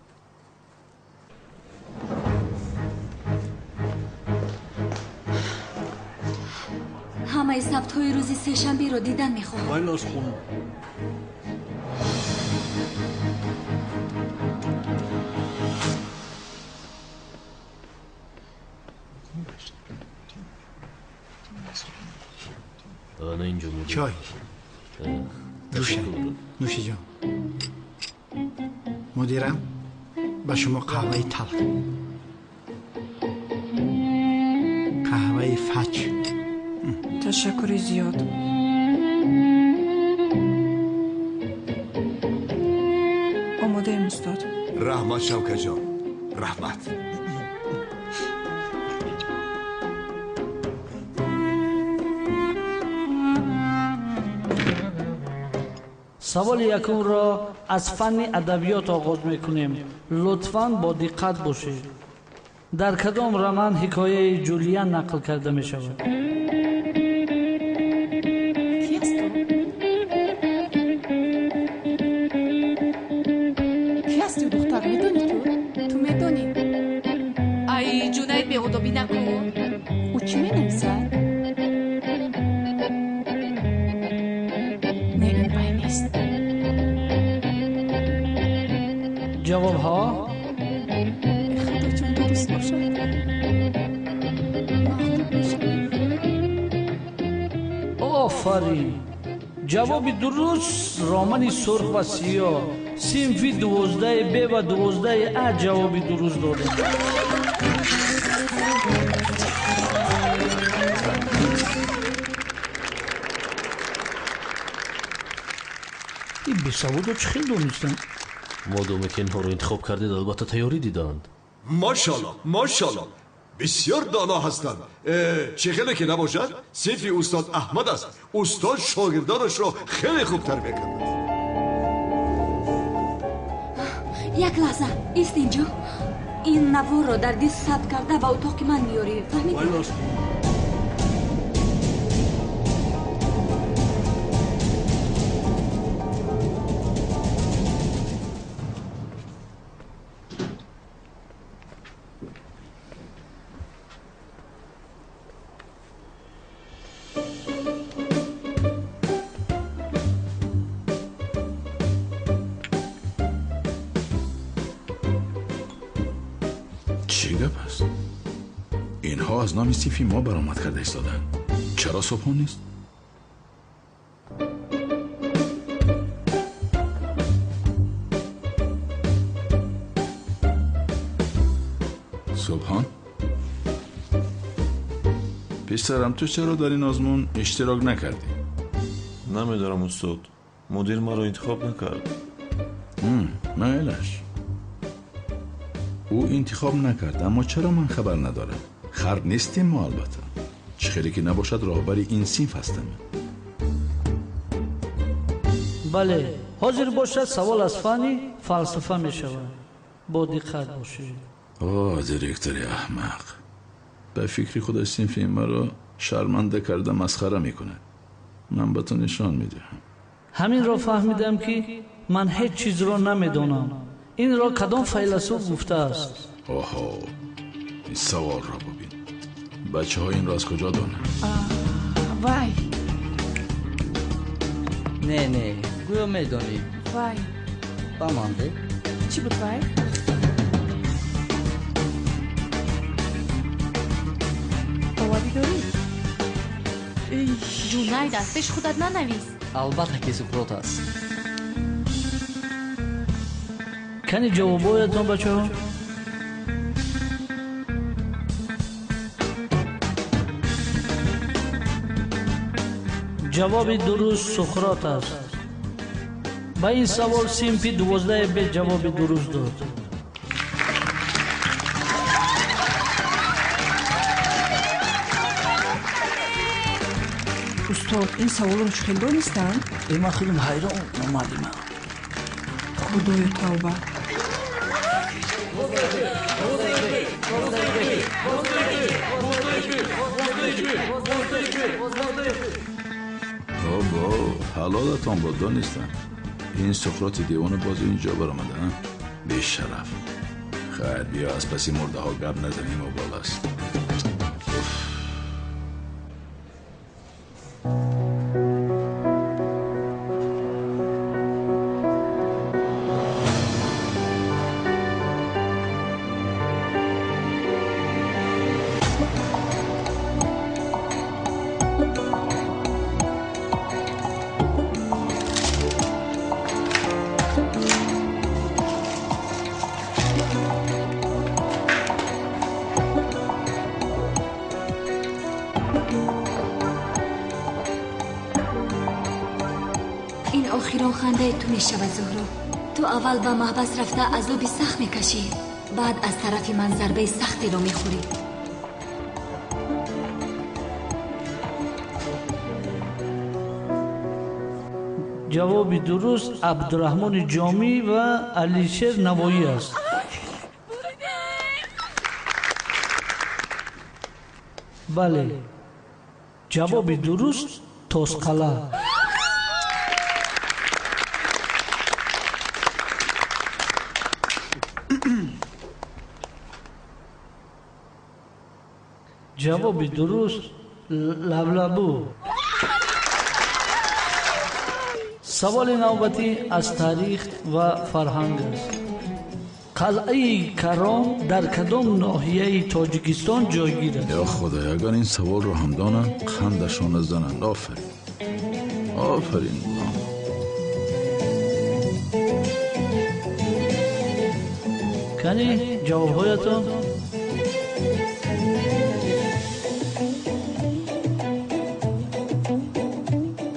Ҳамаи сабтҳои рӯзи сешанберо дидан мехоҳам. Майлаш, хонум. Ана инҷо мудир. Чой. Нӯши ҷон. Мудирам, ба шумо қаҳваи талх. Қаҳваи фач. Ташаккури зиёд. Омодаем, устод. Раҳмат, Шавкатҷон, раҳмат. Саволи якумро аз фанни адабиёт оғоз мекунем. Лутфан бо диққат бошед. Дар кадом роман ҳикояи Ҷулиян нақл карда мешавад? Ки аст ӯ? Ки аст ӯ, духтар? Медонӣ ту? Ту медонӣ? Ай, Ҷунайд, беодобӣ накун. Ӯ чӣ менависад? Не, ин вай нест. Ҷавобҳо? Худоҷон, дуруст бошад. Мағлуб мешавам. Офарин! Ҷавоби дуруст романи сурх ва сиёҳ. Синфи 12 Б ва 12 А ҷавоби дуруст доданд. Ин бесаводо чӣ хел донистанд? Модоме ки инҳоро интихоб кардед, албатта тайёрӣ дидаанд. Мошалло, мошалло, бисёр доно ҳастанд. Чӣ хеле ки набошад, синфи устод Аҳмад аст. Устод шогирдонашро хеле хуб тарбия кардааст. Як лаҳза, ист инҷо. Ин наворро дар диск сабт карда ба утоқи ман меёрӣ, фаҳмидӣ? Чӣ гап аст? Инҳо аз номи синфи мо баромад карда истоданд. Чаро Субҳон нест? Субҳон, писарам, ту чаро дар ин озмун иштирок накардӣ? Намедонам, устод. Мудир маро интихоб накард. Майлаш. Ӯ интихоб накард, аммо чаро ман хабар надорам? Хар нестем мо, албатта. Чӣ хеле ки набошад, роҳбари ин синф ҳастам. Бале, ҳозир бошад савол аз фанни фалсафа мешавад. Бо диққат бошед. О, директори аҳмақ, ба фикри худаш синфи маро шарманда карда масхара мекунад. Ман ба ту нишон медиҳам. Ҳаминро фаҳмидам, ки ман ҳеҷ чизро намедонам. Инро кадом файласуф гуфтааст? Оҳо, ин саволро бубин. Бачаҳо инро аз куҷо донанд? Вай. Не, не, гӯё медонӣ. Вай. Ба ман де. Чӣ буд вай? Боварӣ дорӣ? Ҷунайд, аз пеши худат нанавис. Албатта ки Суқрот аст. Кани ҷавобҳоятон, бачаҳо? Ҷавоби дуруст Суқрот аст. Ба ин савол синфи 12 Б ҷавоби дуруст дод. Устод, ин саволро чӣ хел донистанд? Ман худам ҳайрон, муаллима. Худоё, тавба! Обо, ҳалолатон бод, донистам. Ин Суқроти девона боз инҷо баромада, бешараф. Хайр, биё аз паси мурдаҳо гап назанем, обол аст. Ин охирон хандаи ту мешавад, Зуҳро. Ту аввал ба маҳбас рафта азоби сахт мекашӣ, баъд аз тарафи ман зарбаи сахтеро мехӯрӣ. Ҷавоби дуруст Абдураҳмони Ҷомӣ ва Алишер Навоӣ аст. Бале, ҷавоби дуруст Тосқала. Ҷавоби дуруст Лаблабу. Саволи навбатӣ аз таърих ва фарҳанг аст. Қалъаи Каром дар кадом ноҳияи Тоҷикистон ҷойгир аст? Ё Худоё, агар ин саволро ҳам донанд, қандашон зананд. Офарин, офарин. Кани ҷавобҳоятон?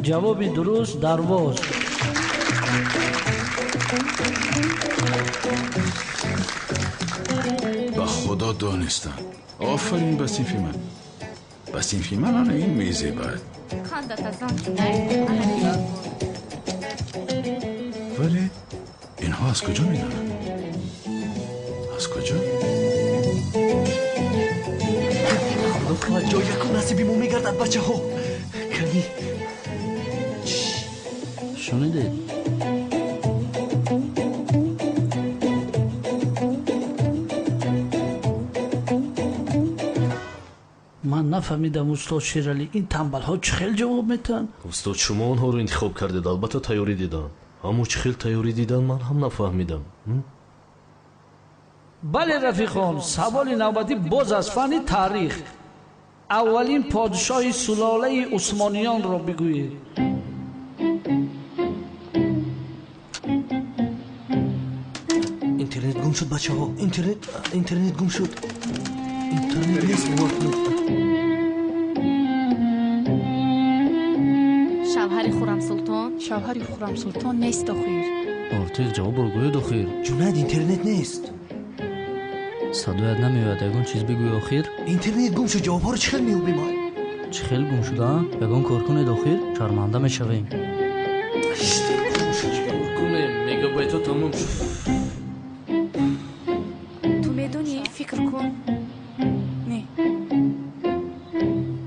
Ҷавоби дуруст Дарвоз. Ба Худо донистам. Офарин ба синфи ман. Ба синфи ман ана ин мезебад. Вале инҳо аз куҷо медонанд? Аз куҷо? Худо хоҳад ҷой якум насиби мо мегардад, бачаҳо. Кани шунидед? Ман нафаҳмидам, устод Шералӣ, ин тамбалҳо чӣ хел ҷавоб метаҳанд? Устод, шумо онҳоро интихоб кардед, албатта тайёрӣ диданд. Аммо чӣ хел тайёрӣ диданд, ман ҳам нафаҳмидам. Бале, рафиқон, саволи навбатӣ боз аз фанни таърих. Аввалин подшоҳи сулолаи усмониёнро бигӯед. Интернет гум шуд, бачаҳо. Интернет гум шуд. Интернет нест, бовар кунед. Шавҳари Хуррамсултон? Шавҳари Хуррамсултон нест охир. Ортиқ, ҷавобро гӯед охир. Ҷунайд, интернет нест. Садоят намеояд, ягон чиз бигӯй охир. Интернет гум шуд, ҷавобҳоро чӣ хел меёбем? Чӣ хел гум шуда? Ягон кор кунед охир, шарманда мешавем. Чӣ кор кунем? Мегабайтҳо тамом шуд. Ту медонӣ, фикр кун. Не,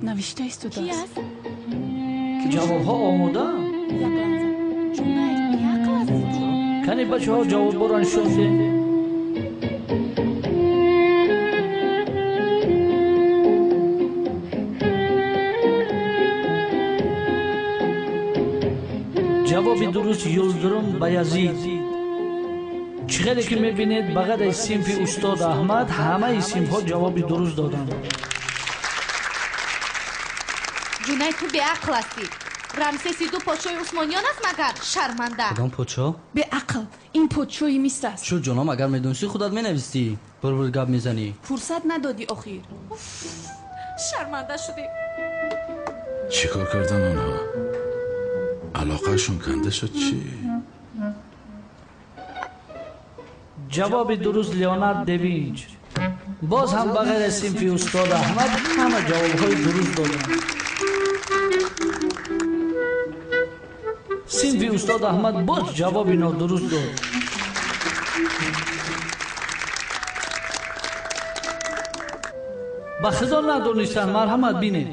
навишта истодааст. Ҷавобҳо омодаанд? Як лаҳза. Ҷунайд, беақл астӣ ту. Кани бачаҳо ҷавобҳоро нишон диҳед. Ҷавоби дуруст Юлдурум Баязид. Чӣ хеле ки мебинед, ба ғайри синфи устод Аҳмад ҳамаи синфҳо ҷавоби дуруст доданд. Ҷунайд, ту беақл ҳастӣ. Рамсеси ду подшоҳи усмониён аст магар? Шарманда. Кадом подшоҳ? Беақл, ин подшоҳи Миср аст. Шуд ҷоном, агар медонистӣ худат менавистӣ. Бур-бур гап мезанӣ. Фурсат надодӣ охир. Шарманда шудем. Чӣ кор кардан онҳо? Алоқаашон канда шуд чӣ? Ҷавоби дуруст Леонард да Винчи. Боз ҳам ба ғайр аз синфи устод Аҳмад ҳама ҷавобҳои дуруст доданд. Синфи устод Аҳмад боз ҷавоби нодуруст дод. Ба худо надонистанд, марҳамат бинед.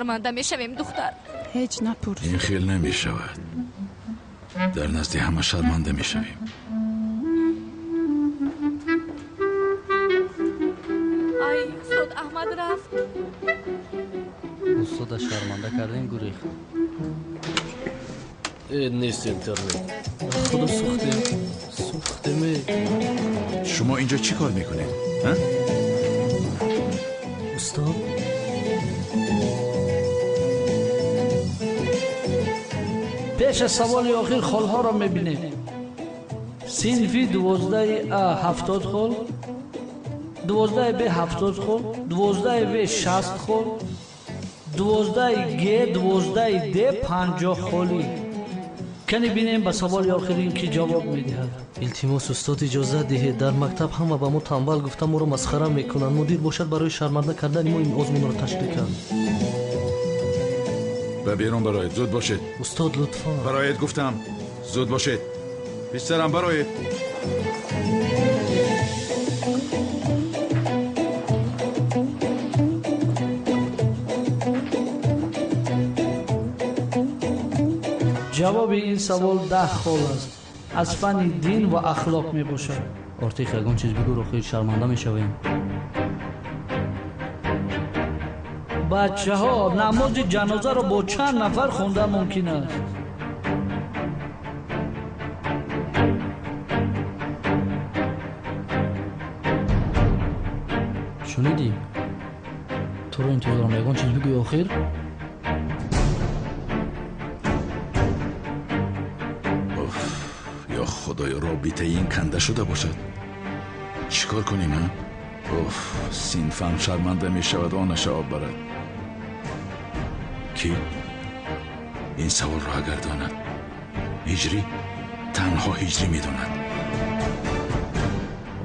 Шарманда мешавем, духтар. Ҳеҷ напурс. Ин хел намешавад. Дар назди ҳама шарманда мешавем. Ай, устод Аҳмад рафт. Устода шарманда кардем, гурехт. Нест интернет. Худо сӯхтем. Сӯхтем. Шумо инҷо чӣ кор мекунед? Устод? Пеш аз саволи охир холҳоро мебинем. Синфи 12 А 70 хол, 12 Б 70 хол, 12 В 60 хол, 12 Г, 12 Д 50 холӣ. Кани бинем ба саволи охирин ки ҷавоб медиҳад. Илтимос устод, иҷозат диҳед. Дар мактаб ҳама ба мо танбал гуфта моро масхара мекунанд. Мудир бошад барои шарманда кардани мо ин озмунро ташкил кард. Ба берун бароед, зуд бошед. Устод, лутфан. Бароед гуфтам, зуд бошед. Писарам, бароед. Ҷавоби ин савол 10 хол аст. Аз фанни дин ва ахлоқ мебошад. Ортиқ, ягон чиз бигӯ, охир шарманда мешавем. Бачаҳо, намози ҷанозаро бо чанд нафар хондан мумкин аст? Шунидӣ? Туро интизорам, ягон чиз бигӯй охир? Ё худоё, робитаи ин канда шуда бошад. Чӣ кор кунем, а? Уф, синфам шарманда мешавад, онаша об барад. Ки? Ин саволро агар донад, ҳиҷрӣ, танҳо ҳиҷрӣ медонад.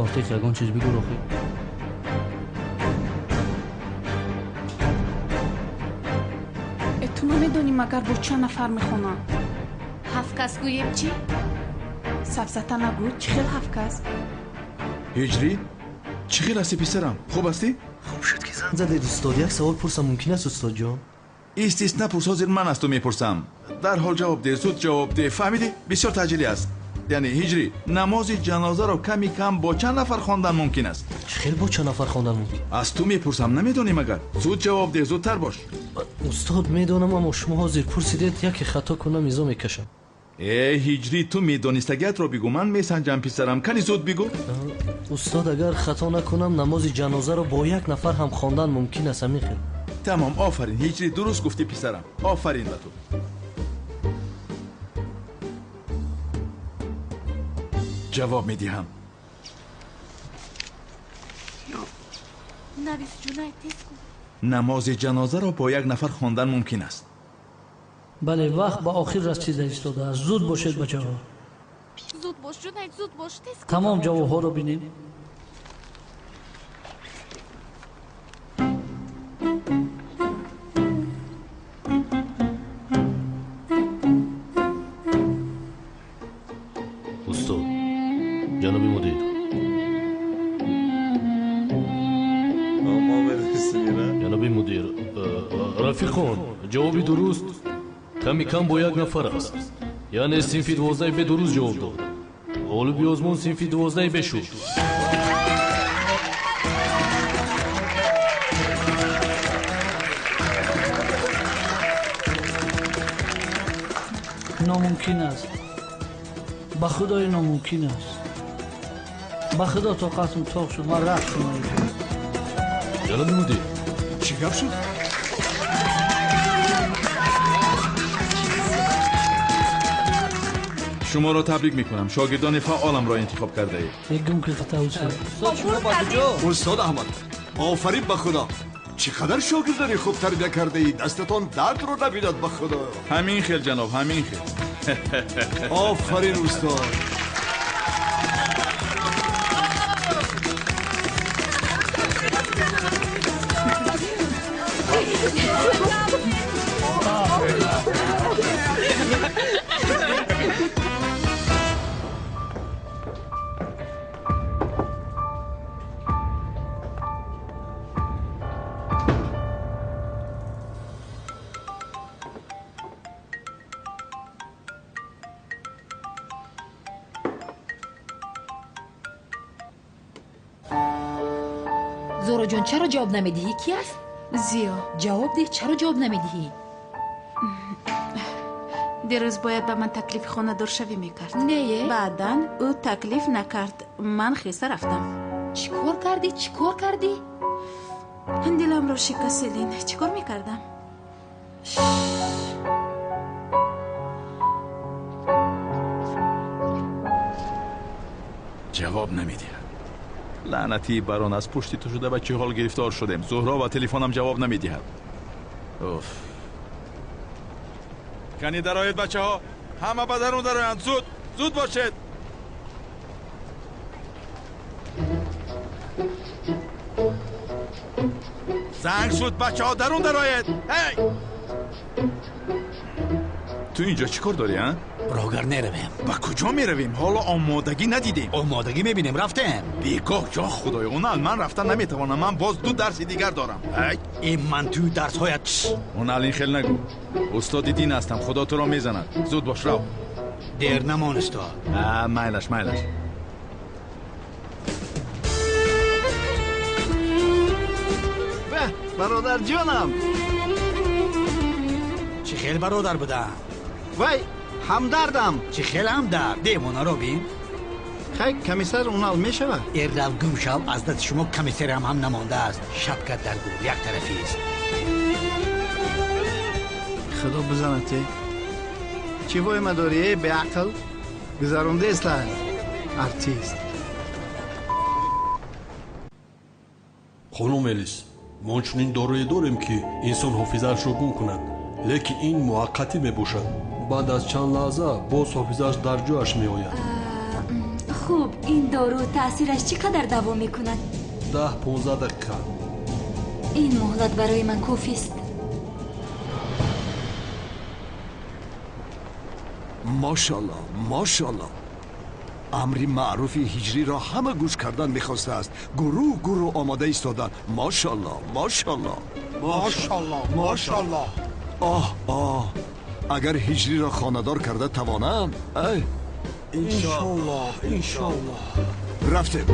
Ортиқ, ягон чиз бигӯ, охир. Ту намедонӣ магар бо чанд нафар мехонанд? 7 кас гӯем чӣ? Сафсата нагӯ, чӣ хел 7 кас? Ҳиҷрӣ? Чӣ хел ҳасти писарам? Хуб ҳастӣ? Хуб шуд ки занг задед устод. Як савол пурсам мумкин аст устодҷон? Ист, ист, напурс, ҳозир ман аз ту мепурсам. Дарҳол ҷавоб деҳ, зуд ҷавоб деҳ. Фаҳмидӣ? Бисёр таъҷилӣ аст. Яъне ҳиҷрӣ, намози ҷанозаро ками кам бо чанд нафар хондан мумкин аст? Чӣ хел бо чанд нафар хондан мумкин? Аз ту мепурсам, намедонӣ магар? Зуд ҷавоб деҳ, зудтар бош. Устод, медонам, аммо шумо ҳозир пурсидед, яке хато кунам изо мекашам. Э, ҳиҷрӣ, ту медонистагиатро бигӯ, ман месанҷам писарам. Кани зуд бигӯ. Устод, агар хато накунам, намози ҷанозаро бо як нафар ҳам хондан мумкин аст, ҳамин хел. Тамом, офарин ҳиҷрӣ, дуруст гуфтӣ писарам. Офарин ба ту. Ҷавоб медиҳам. Навис Ҷунайд, тез кун. Намози ҷанозаро бо як нафар хондан мумкин аст. Бале, вақт ба охир расида истодааст. Зуд бошед, бачаҳо. Зуд бош, Ҷунайд, зуд бош, тез кун. Тамом ҷавобҳоро бинем. Устод, ҷаноби мудир. Ҷаноби мудир, рафиқон, ҷавоби дуруст ками кам бо як нафар аст. Яъне синфи 12 Б дуруст ҷавоб дод. Ғолиби озмун синфи 12 Б шуд. Номумкин аст. Ба худои номумкин аст. Ба худо тоқатам тоқ шуд, ман рафтам. Ҷаноби мудир, чӣ гап шуд? Шуморо табрик мекунам, шогирдони фаъоламро интихоб кардаед. Гум ки хато устод. Устод Аҳмад, Офарин ба Худо. Чӣ қадар шогирдони хуб тарбия кардаӣ. Дастатон дардро набинад ба Худо. Ҳамин хел ҷаноб, ҳамин хел. Офарин устод. Зуҳроҷон, чаро ҷавоб намедиҳӣ? Ки аст? Зиё. Ҷавоб деҳ, чаро ҷавоб намедиҳӣ? Дирӯз бояд ба ман таклифи хонадоршавӣ мекард. Не. Баъдан ӯ таклиф накард. Ман хеста рафтам. Чӣ кор кардӣ? Чӣ кор кардӣ? Диламро шикаст, Селин. Чӣ кор мекардам? Ҷавоб намедиҳад. Лаънатӣ барон, аз пушти ту шуда ба чӣ ҳол гирифтор шудем. Зуҳро ба телефонам ҷавоб намедиҳад. Уф. Кани дароед бачаҳо, ҳама ба дарун дароянд. Зуд, зуд бошед. Занг шуд, бачаҳо, дарун дароед. Ҳей! Ту инҷо чӣ кор дорӣ, а? Рогар меравем. Ба куҷо меравем? Ҳоло омодагӣ надидем. Омодагӣ мебинем, рафтем. Бегоҳ, ҷо худоё, Унал, ман рафтан наметавонам. Ман боз ду дарси дигар дорам. Ин ман ту дарсҳоят. Унал, ин хел нагӯ. Устоди дин ҳастам, худо туро мезанад. Зуд бош, рав. Дер намон, устод. Майлаш, майлаш. Бародарҷонам. Чӣ хел бародар будам? Вай, ҳамдардам. Чӣ хел ҳамдард? Девонаро бин. Хай, комиссар Унал мешавад? Эррав гум шав, аз дасти шумо комиссарам ҳам намондааст. Шапка дар гур, як тарафист. Худо бизанад те. Чӣ воима дорӣ, эй беақл? Гузарондеста артист. Хонум Элис, мо чунин дорӯе дорем, ки инсон ҳофизаашро гум кунад, лекин ин муваққатӣ мебошад. Баъд аз чанд лаҳза боз ҳофизааш дар ҷояш меояд. Хуб, ин дору таъсираш чӣ қадар давом мекунад? 10-15 дақиқа. Ин муҳлат барои ман кофист. Мошалло, мошалло. Амри маъруфи ҳиҷриро ҳама гӯш кардан мехостааст. Гурӯҳ гурӯҳ омода истоданд. Мошалло, мошалло. Мошалло, мошалло. Оҳ, оҳ. Агар ҳиҷриро хонадор карда тавонам, ай. Иншолло, иншолло. Рафтем.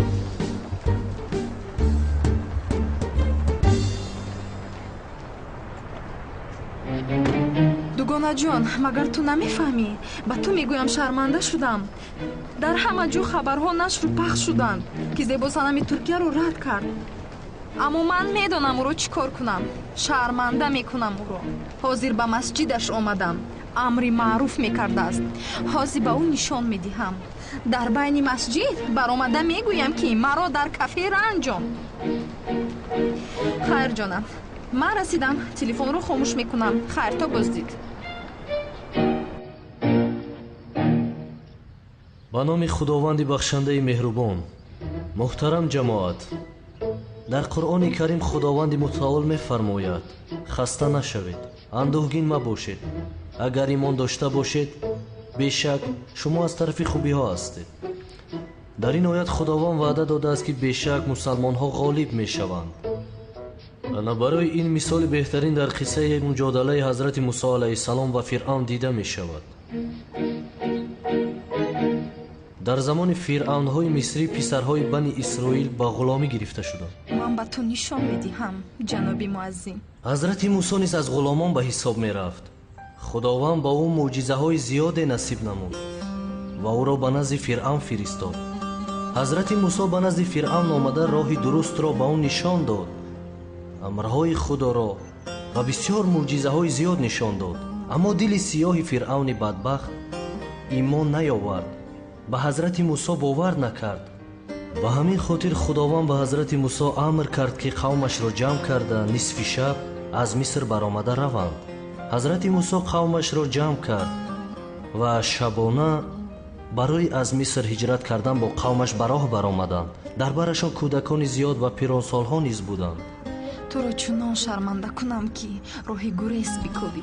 Дугонаҷон, магар ту намефаҳмӣ? Ба ту мегӯям, шарманда шудам. Дар ҳама ҷо хабарҳо нашру пахш шуданд, ки зебосанами Туркияро рад кард. Аммо ман медонам ӯро чӣ кор кунам. Шарманда мекунам ӯро. Ҳозир ба масҷидаш омадам. Амри маъруф мекардааст. Ҳозир ба ӯ нишон медиҳам. Дар байни масҷид баромада мегӯям, ки маро дар кафе ранҷон. Хайр, ҷонам, ман расидам. Телефонро хомӯш мекунам. Хайр, то боздид. Ба номи Худованди бахшандаи меҳрубон. Муҳтарам ҷамоат, дар Қуръони Карим Худованди мутаол мефармояд: хаста нашавед, андӯҳгин мабошед. Агар имон дошта бошед, бешак шумо аз тарафи хубиҳо ҳастед. Дар ин оят Худованд ваъда додааст, ки бешак мусалмонҳо ғолиб мешаванд. Ана барои ин мисоли беҳтарин дар қиссаи муҷодалаи ҳазрати Мусо алайҳиссалом ва Фиръавн дида мешавад. Дар замони фиръавнҳои мисрӣ писарҳои бани Исроил ба ғуломӣ гирифта шуданд. Ман ба ту нишон медиҳам, ҷаноби муаззин. Ҳазрати Мусо низ аз ғуломон ба ҳисоб мерафт. Худованд ба ӯ мӯъҷизаҳои зиёде насиб намуд ва ӯро ба назди Фиръавн фиристод. Ҳазрати Мусо ба назди Фиръавн омада роҳи дурустро ба ӯ нишон дод, амрҳои Худоро ва бисёр мӯъҷизаҳои зиёд нишон дод. Аммо дили сиёҳи Фиръавни бадбахт имон наёвард, ба ҳазрати Мусо бовар накард. Ба ҳамин хотир Худованд ба ҳазрати Мусо амр кард, ки қавмашро ҷамъ карда нисфи шаб аз Миср баромада раванд. Ҳазрати Мусо қавмашро ҷамъ кард ва шабона барои аз Миср ҳиҷрат кардан бо қавмаш ба роҳ баромаданд. Дар барашон кӯдакони зиёд ва пиронсолҳо низ буданд. Туро чунон шарманда кунам, ки роҳи гурез бикобӣ.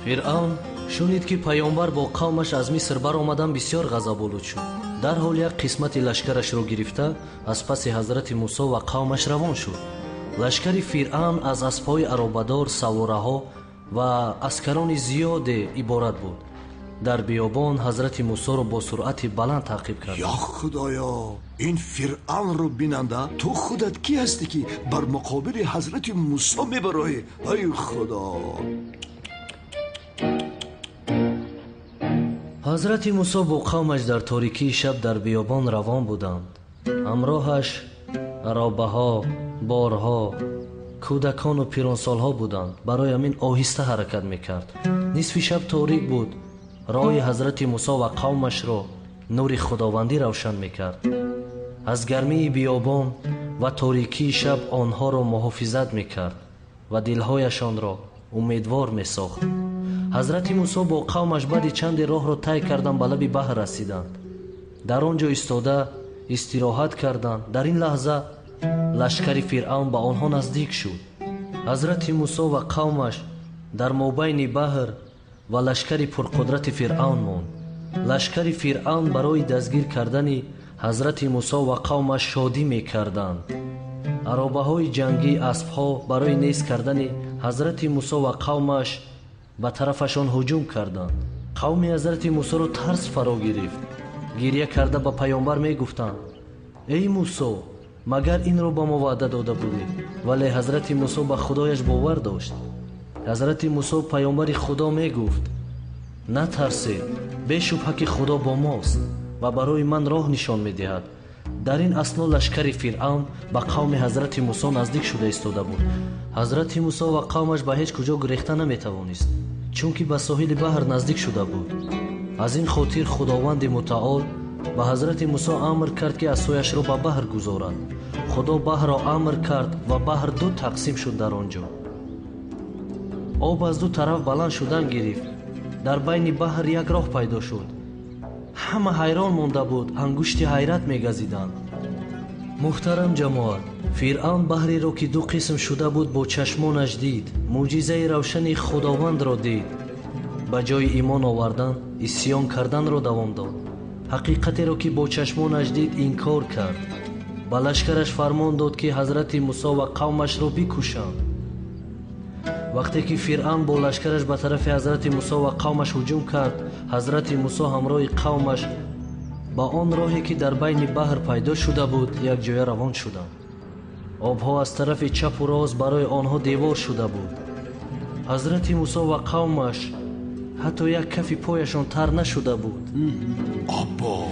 Фиръавн шунид, ки паёмбар бо қавмаш аз Миср баромадан, бисёр ғазаболуд шуд. Дарҳол як қисмати лашкарашро гирифта аз паси ҳазрати Мусо ва қавмаш равон шуд. Лашкари Фиръавн аз аспҳои аробадор, савораҳо ва аскарони зиёде иборат буд. Дар биёбон ҳазрати Мусоро бо суръати баланд таъқиб кард. Ё Худоё, ин Фиръавнро бинанда, ту худат кӣ ҳастӣ, ки бар муқобили ҳазрати Мусо мебароӣ? Ай Худо! Ҳазрати Мусо бо қавмаш дар торикии шаб дар биёбон равон буданд. Ҳамроҳаш аробаҳо, борҳо, кӯдакону пиронсолҳо буданд. Барои ҳамин оҳиста ҳаракат мекард. Нисфи шаб торик буд. Роҳи ҳазрати Мусо ва қавмашро нури худовандӣ равшан мекард. Аз гармии биёбон ва торикии шаб онҳоро муҳофизат мекард ва дилҳояшонро умедвор месохт. Ҳазрати Мусо бо қавмаш баъди чанде роҳро тай кардан ба лаби баҳр расиданд. Дар он ҷо истода истироҳат карданд. Дар ин лаҳза лашкари Фиръавн ба онҳо наздик шуд. Ҳазрати Мусо ва қавмаш дар мобайни баҳр ва лашкари пурқудрати Фиръавн монд. Лашкари Фиръавн барои дастгир кардани ҳазрати Мусо ва қавмаш шодӣ мекарданд. Аробаҳои ҷангӣ, аспҳо барои нест кардани ҳазрати Мусо ва қавмаш ба тарафашон ҳуҷум карданд. Қавми ҳазрати Мусоро тарс фаро гирифт. Гирья карда ба паёмбар мегуфтанд: эй Мусо, магар инро ба мо ваъда дода будӣ? Вале ҳазрати Мусо ба Худояш бовар дошт. Ҳазрати Мусо паёмбари Худо мегуфт: натарсед, бешубҳа ки Худо бо мост ва барои ман роҳ нишон медиҳад. Дар ин асно лашкари Фиръавн ба қавми ҳазрати Мусо наздик шуда истода буд. Ҳазрати Мусо ва қавмаш ба ҳеҷ куҷо гурехта наметавонист, чунки ба соҳили баҳр наздик шуда буд. Аз ин хотир Худованди Мутаол ба ҳазрати Мусо амр кард, ки асояшро ба баҳр гузорад. Худо баҳрро амр кард ва баҳр ду тақсим шуд. Дар он ҷо об аз ду тараф баланд шудан гирифт. Дар байни баҳр як роҳ пайдо шуд. Ҳама ҳайрон монда буд, ангушти ҳайрат мегазиданд. Муҳтарам ҷамоат, Фиръавн баҳреро, ки ду қисм шуда буд, бо чашмонаш дид. Мӯъҷизаи равшани Худовандро дид. Ба ҷои имон овардан, исьён карданро давом дод. Ҳақиқатеро, ки бо чашмонаш дид, инкор кард. Ба лашкараш фармон дод, ки ҳазрати Мусо ва қавмашро бикушанд. Вақте ки Фиръавн бо лашкараш ба тарафи ҳазрати Мусо ва қавмаш ҳуҷум кард, ҳазрати Мусо ҳамроҳи қавмаш ба он роҳе, ки дар байни баҳр пайдо шуда буд, якҷоя равон шуданд. Обҳо аз тарафи чапу рост барои онҳо девор шуда буд. Ҳазрати Мусо ва қавмаш ҳатто як кафи пояшон тар нашуда буд.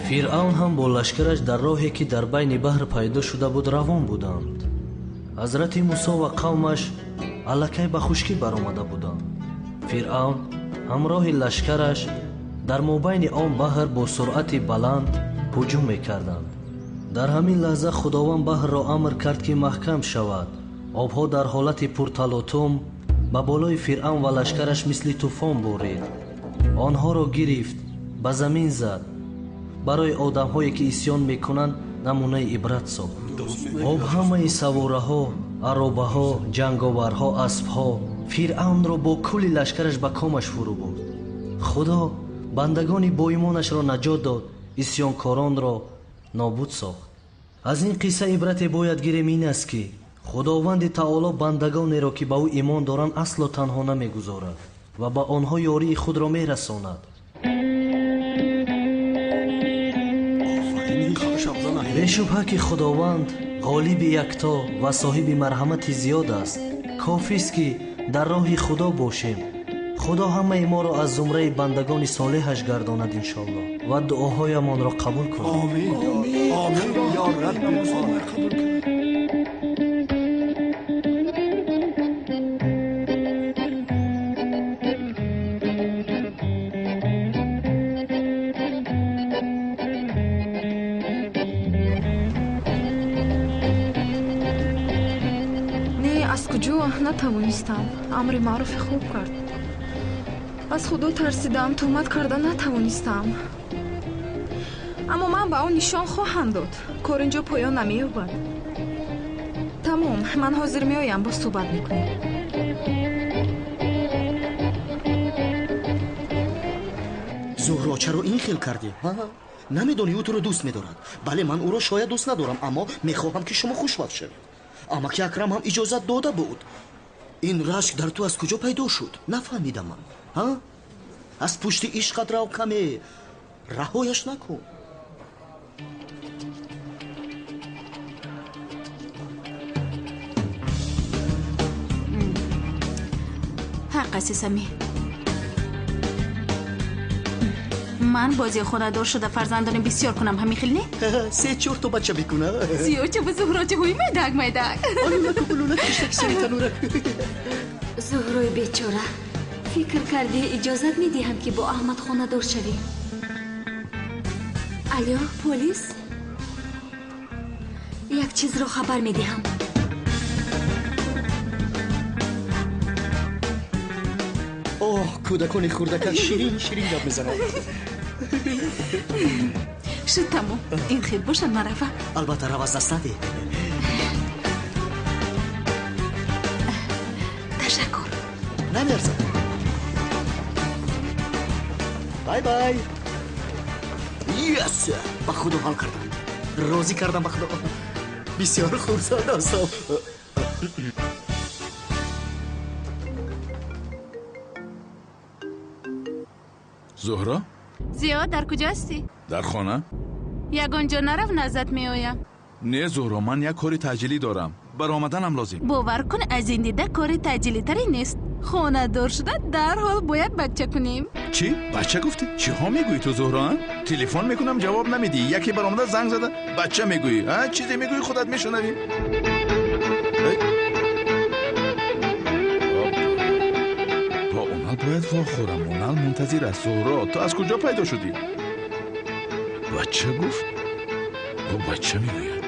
Фиръавн ҳам бо лашкараш дар роҳе, ки дар байни баҳр пайдо шуда буд, равон буданд. Ҳазрати Мусо ва қавмаш аллакай ба хушкӣ баромада буданд. Фиръавн ҳамроҳи лашкараш дар мобайни он баҳр бо суръати баланд ҳуҷум мекарданд. Дар ҳамин лаҳза Худованд баҳрро амр кард, ки маҳкам шавад. Обҳо дар ҳолати пурталотум ба болои Фиръавн ва лашкараш мисли тӯфон борид. Онҳоро гирифт, ба замин зад. Барои одамҳое, ки исьён мекунанд, намунаи ибрат сохт. Об ҳамаи савораҳо, аробаҳо, ҷанговарҳо, аспҳо Фиръавнро бо кулли лашкараш ба комаш фурӯ бурд. Худо бандагони боимонашро наҷот дод, исьёнкоронро нобуд сохт. Аз ин қисса ибрате бояд гирем ин аст, ки Худованди Таоло бандагонеро, ки ба ӯ имон доранд, асло танҳо намегузорад ва ба онҳо ёрии худро мерасонад. Бешубҳа ки Худованд ғолиби якто ва соҳиби марҳамати зиёд аст. Кофист, ки дар роҳи Худо бошем. Худо ҳамаи моро аз зумраи бандагони солеҳаш гардонад, иншоаллоҳ, ва дуоҳоямонро қабул кунад. Омин, омин, ё Рабби. куҷо натавонистам. Амри маъруфи хуб кард. Аз Худо тарсидам, туҳмат карда натавонистам. Аммо ман ба ӯ нишон хоҳам дод. Кор инҷо поён намеёбад. Тамом, ман ҳозир меоям, боз суҳбат мекунем. Зуҳро, чаро ин хел кардӣ? Намедонӣ ӯ туро дӯст медорад. Бале, ман ӯро шояд дӯст надорам, аммо мехоҳам ки шумо хушбахт шавед. Амаки Акрам ҳам иҷозат дода буд. Ин рашк дар ту аз куҷо пайдо шуд? Нафаҳмидам ман. Аз пушти ишқат рав каме. Раҳояш накун. Ҳақ аст, Сами. Ман бози хонадор шуда фарзандони бисёр кунам, ҳамин хел не? Се чорто бача бикуна. Зиёча ба Зуҳрочаҳои майдак майдак. Зуҳрои бечора, фикр кардӣ иҷозат медиҳам ки бо Аҳмад хонадор шавӣ? Алё, полис? Як чизро хабар медиҳам. Оҳ, кӯдакони хурдакак ширин ширин гап мезананд. Шуд тамом. Ин хел бошад, ман рафам. Албатта, рав, аз даст надеҳ. Ташаккур. Намерзад. Бай бай. Yes! Ба Худо ҳал кардам. Розӣ кардам ба Худо. Бисёр хурсанд ҳастам. Зуҳро? Зиё, дар куҷо ҳастӣ? Дар хона. Ягон ҷо нарав, назат меоям. Не, Зуҳро, ман як кори таъҷилӣ дорам. Баромаданам лозим. Бовар кун, аз ин дида кори таъҷилитаре нест. Хонадор шуда дарҳол бояд бача кунем. Чӣ? Бача гуфтӣ? Чиҳо мегӯӣ ту, Зуҳро? Телефон мекунам, ҷавоб намедиҳӣ. Яке баромада занг зада, бача мегӯӣ. Чизе мегӯӣ, худат мешунавӣ. Бо Онал бояд вохӯрам. Онал мунтазир аст. Зуҳро, ту аз куҷо пайдо шудӣ? Бача гуфт? Ӯ бача мегӯяд.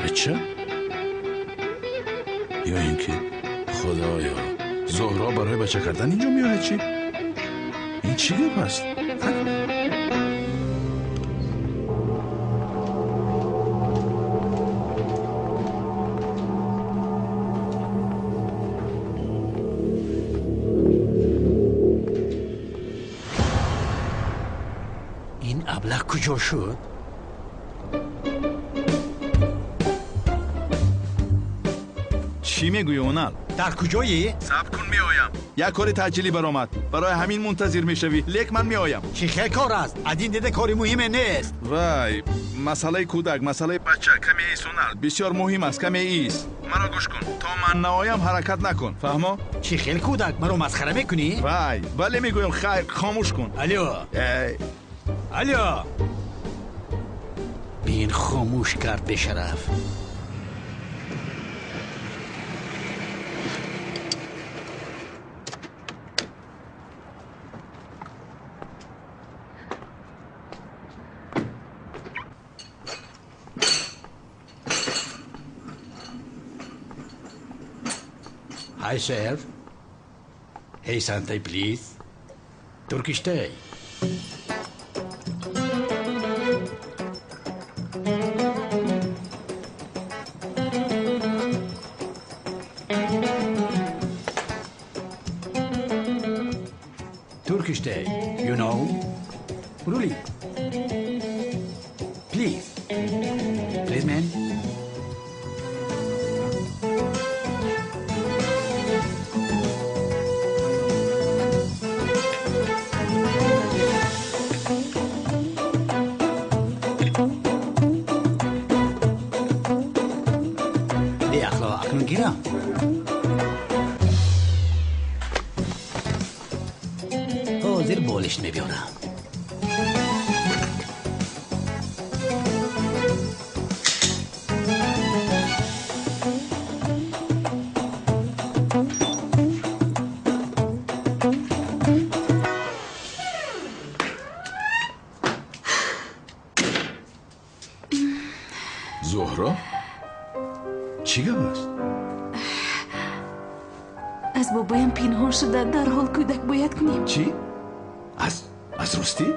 Бача? Ё ин ки Худоё, Зуҳро барои бача кардан инҷо меояд чӣ? Ин чӣ гап аст? Ин аблаҳ куҷо шуд? Чӣ мегӯӣ, Онал? Дар куҷоӣ? Сабр кун, меоям. Як кори таъҷилӣ баромад. Барои ҳамин мунтазир мешавӣ. Лек ман меоям. Чӣ хел кор аст? Аз ин дида кори муҳиме нест. Вай, масъалаи кӯдак, масъалаи бача каме ист, Онал. Бисёр муҳим аст, каме ист. Маро гӯш кун. То ман наоям ҳаракат накун. Фаҳмо? Чӣ хел кӯдак? Маро масхара мекунӣ? Вай, бале мегӯям, хайр, хомӯш кун. Алё. Алё. Бин, хомӯш кард бешараф. Hi, sir. Hey, Sante, please. Turkish tea. Turkish tea, you know. Really. Please. Please, man. Гирам. Ҳозир болишт мебиёрам. Зуҳро, чӣ гап аст? Аз бобоям пинҳон шуда дарҳол кӯдак бояд кунем. Чӣ? Аз ростӣ?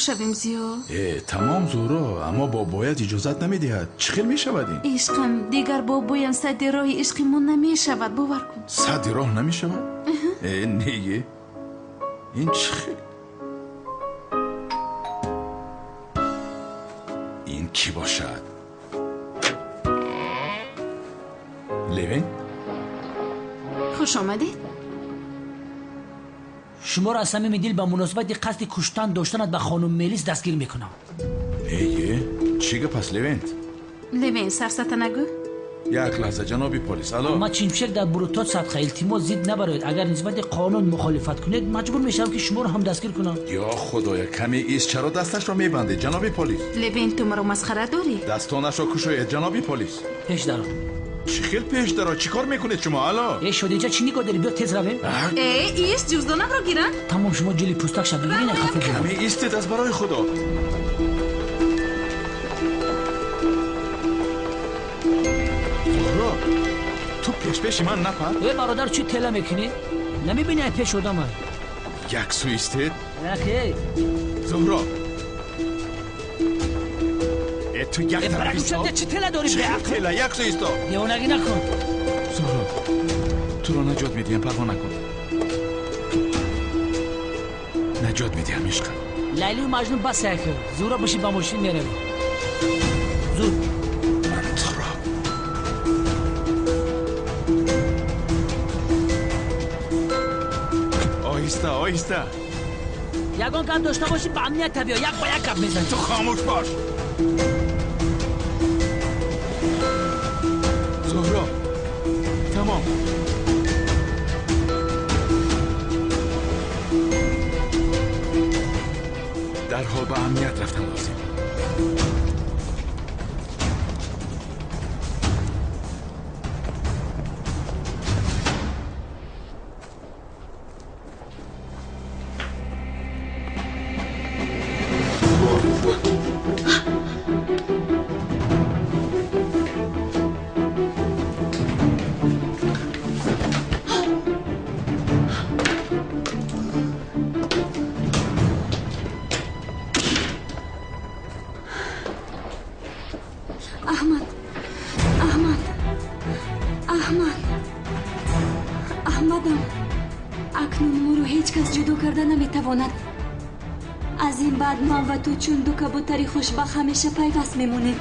Шавем зиё. Тамом Зуҳро, аммо бобоят иҷозат намедиҳад. Чӣ хел мешавад ин? Ишқам, дигар бобоям садди роҳи ишқи мо намешавад, бовар кун. Садди роҳ намешавад? Не, ин чӣ хел? Ин кӣ бошад? Левин? Хуш омадед. Шуморо аз самими дил ба муносибати қасди куштан доштанат ба хонум Мелис дастгир мекунам. Э, чӣ гап аст, Левент? Левент, сафсата нагӯ. Як лаҳза, ҷаноби полис. Алло. Ма чимшек дар бурутот садқа, илтимос зид набароед. Агар нисбати қонун мухолифат кунед, маҷбур мешавам ки шуморо ҳам дастгир кунам. Ё худоя, каме ист, чаро дасташро мебандед, ҷаноби полис? Левент, ту маро масхара дорӣ? Дастонашро кушоед, ҷаноби полис. Пеш даро. Чӣ хел пеш даро? Чӣ кор мекунед шумо? Алло. Э, шодиҷа, чӣ нигоҳ дорӣ? Биё тез равем. Э, ист, ҷуздонамро гиранд. Тамом, шумо ҷили пӯстак шав, бигиред ин қафо. Каме истед, аз барои худо. Зуҳро, ту пешпеши ман напар. Э, бародар, чӣ тела мекунӣ? Намебинӣ ай пеш одама? Як сӯ истед. Нахе. Зуҳро. Ту як тараф исто. Чӣ тела дорӣ? Тела, як сӯ исто. Девонагӣ накун. Зуҳро, туро наҷот медиҳам, парво накун. Наҷот медиҳам, ишқам. Лайлию Маҷнун бас як. Зуҳро, бишин ба мошин меравем. Зуд. Ман туро. Оҳиста, оҳиста. Ягон гап дошта бошӣ, ба амният биё, як ба як гап мезанем. Ту хомӯш бош. Зуҳро, тамом. Дарҳол ба амният рафтан лозим. Аҳмад, Аҳмад, Аҳмад, Аҳмадам, акнун моро ҳеҷ кас ҷудо карда наметавонад. Аз ин баъд ман ва ту чун ду кабутари хушбахт ҳамеша пайваст мемонем.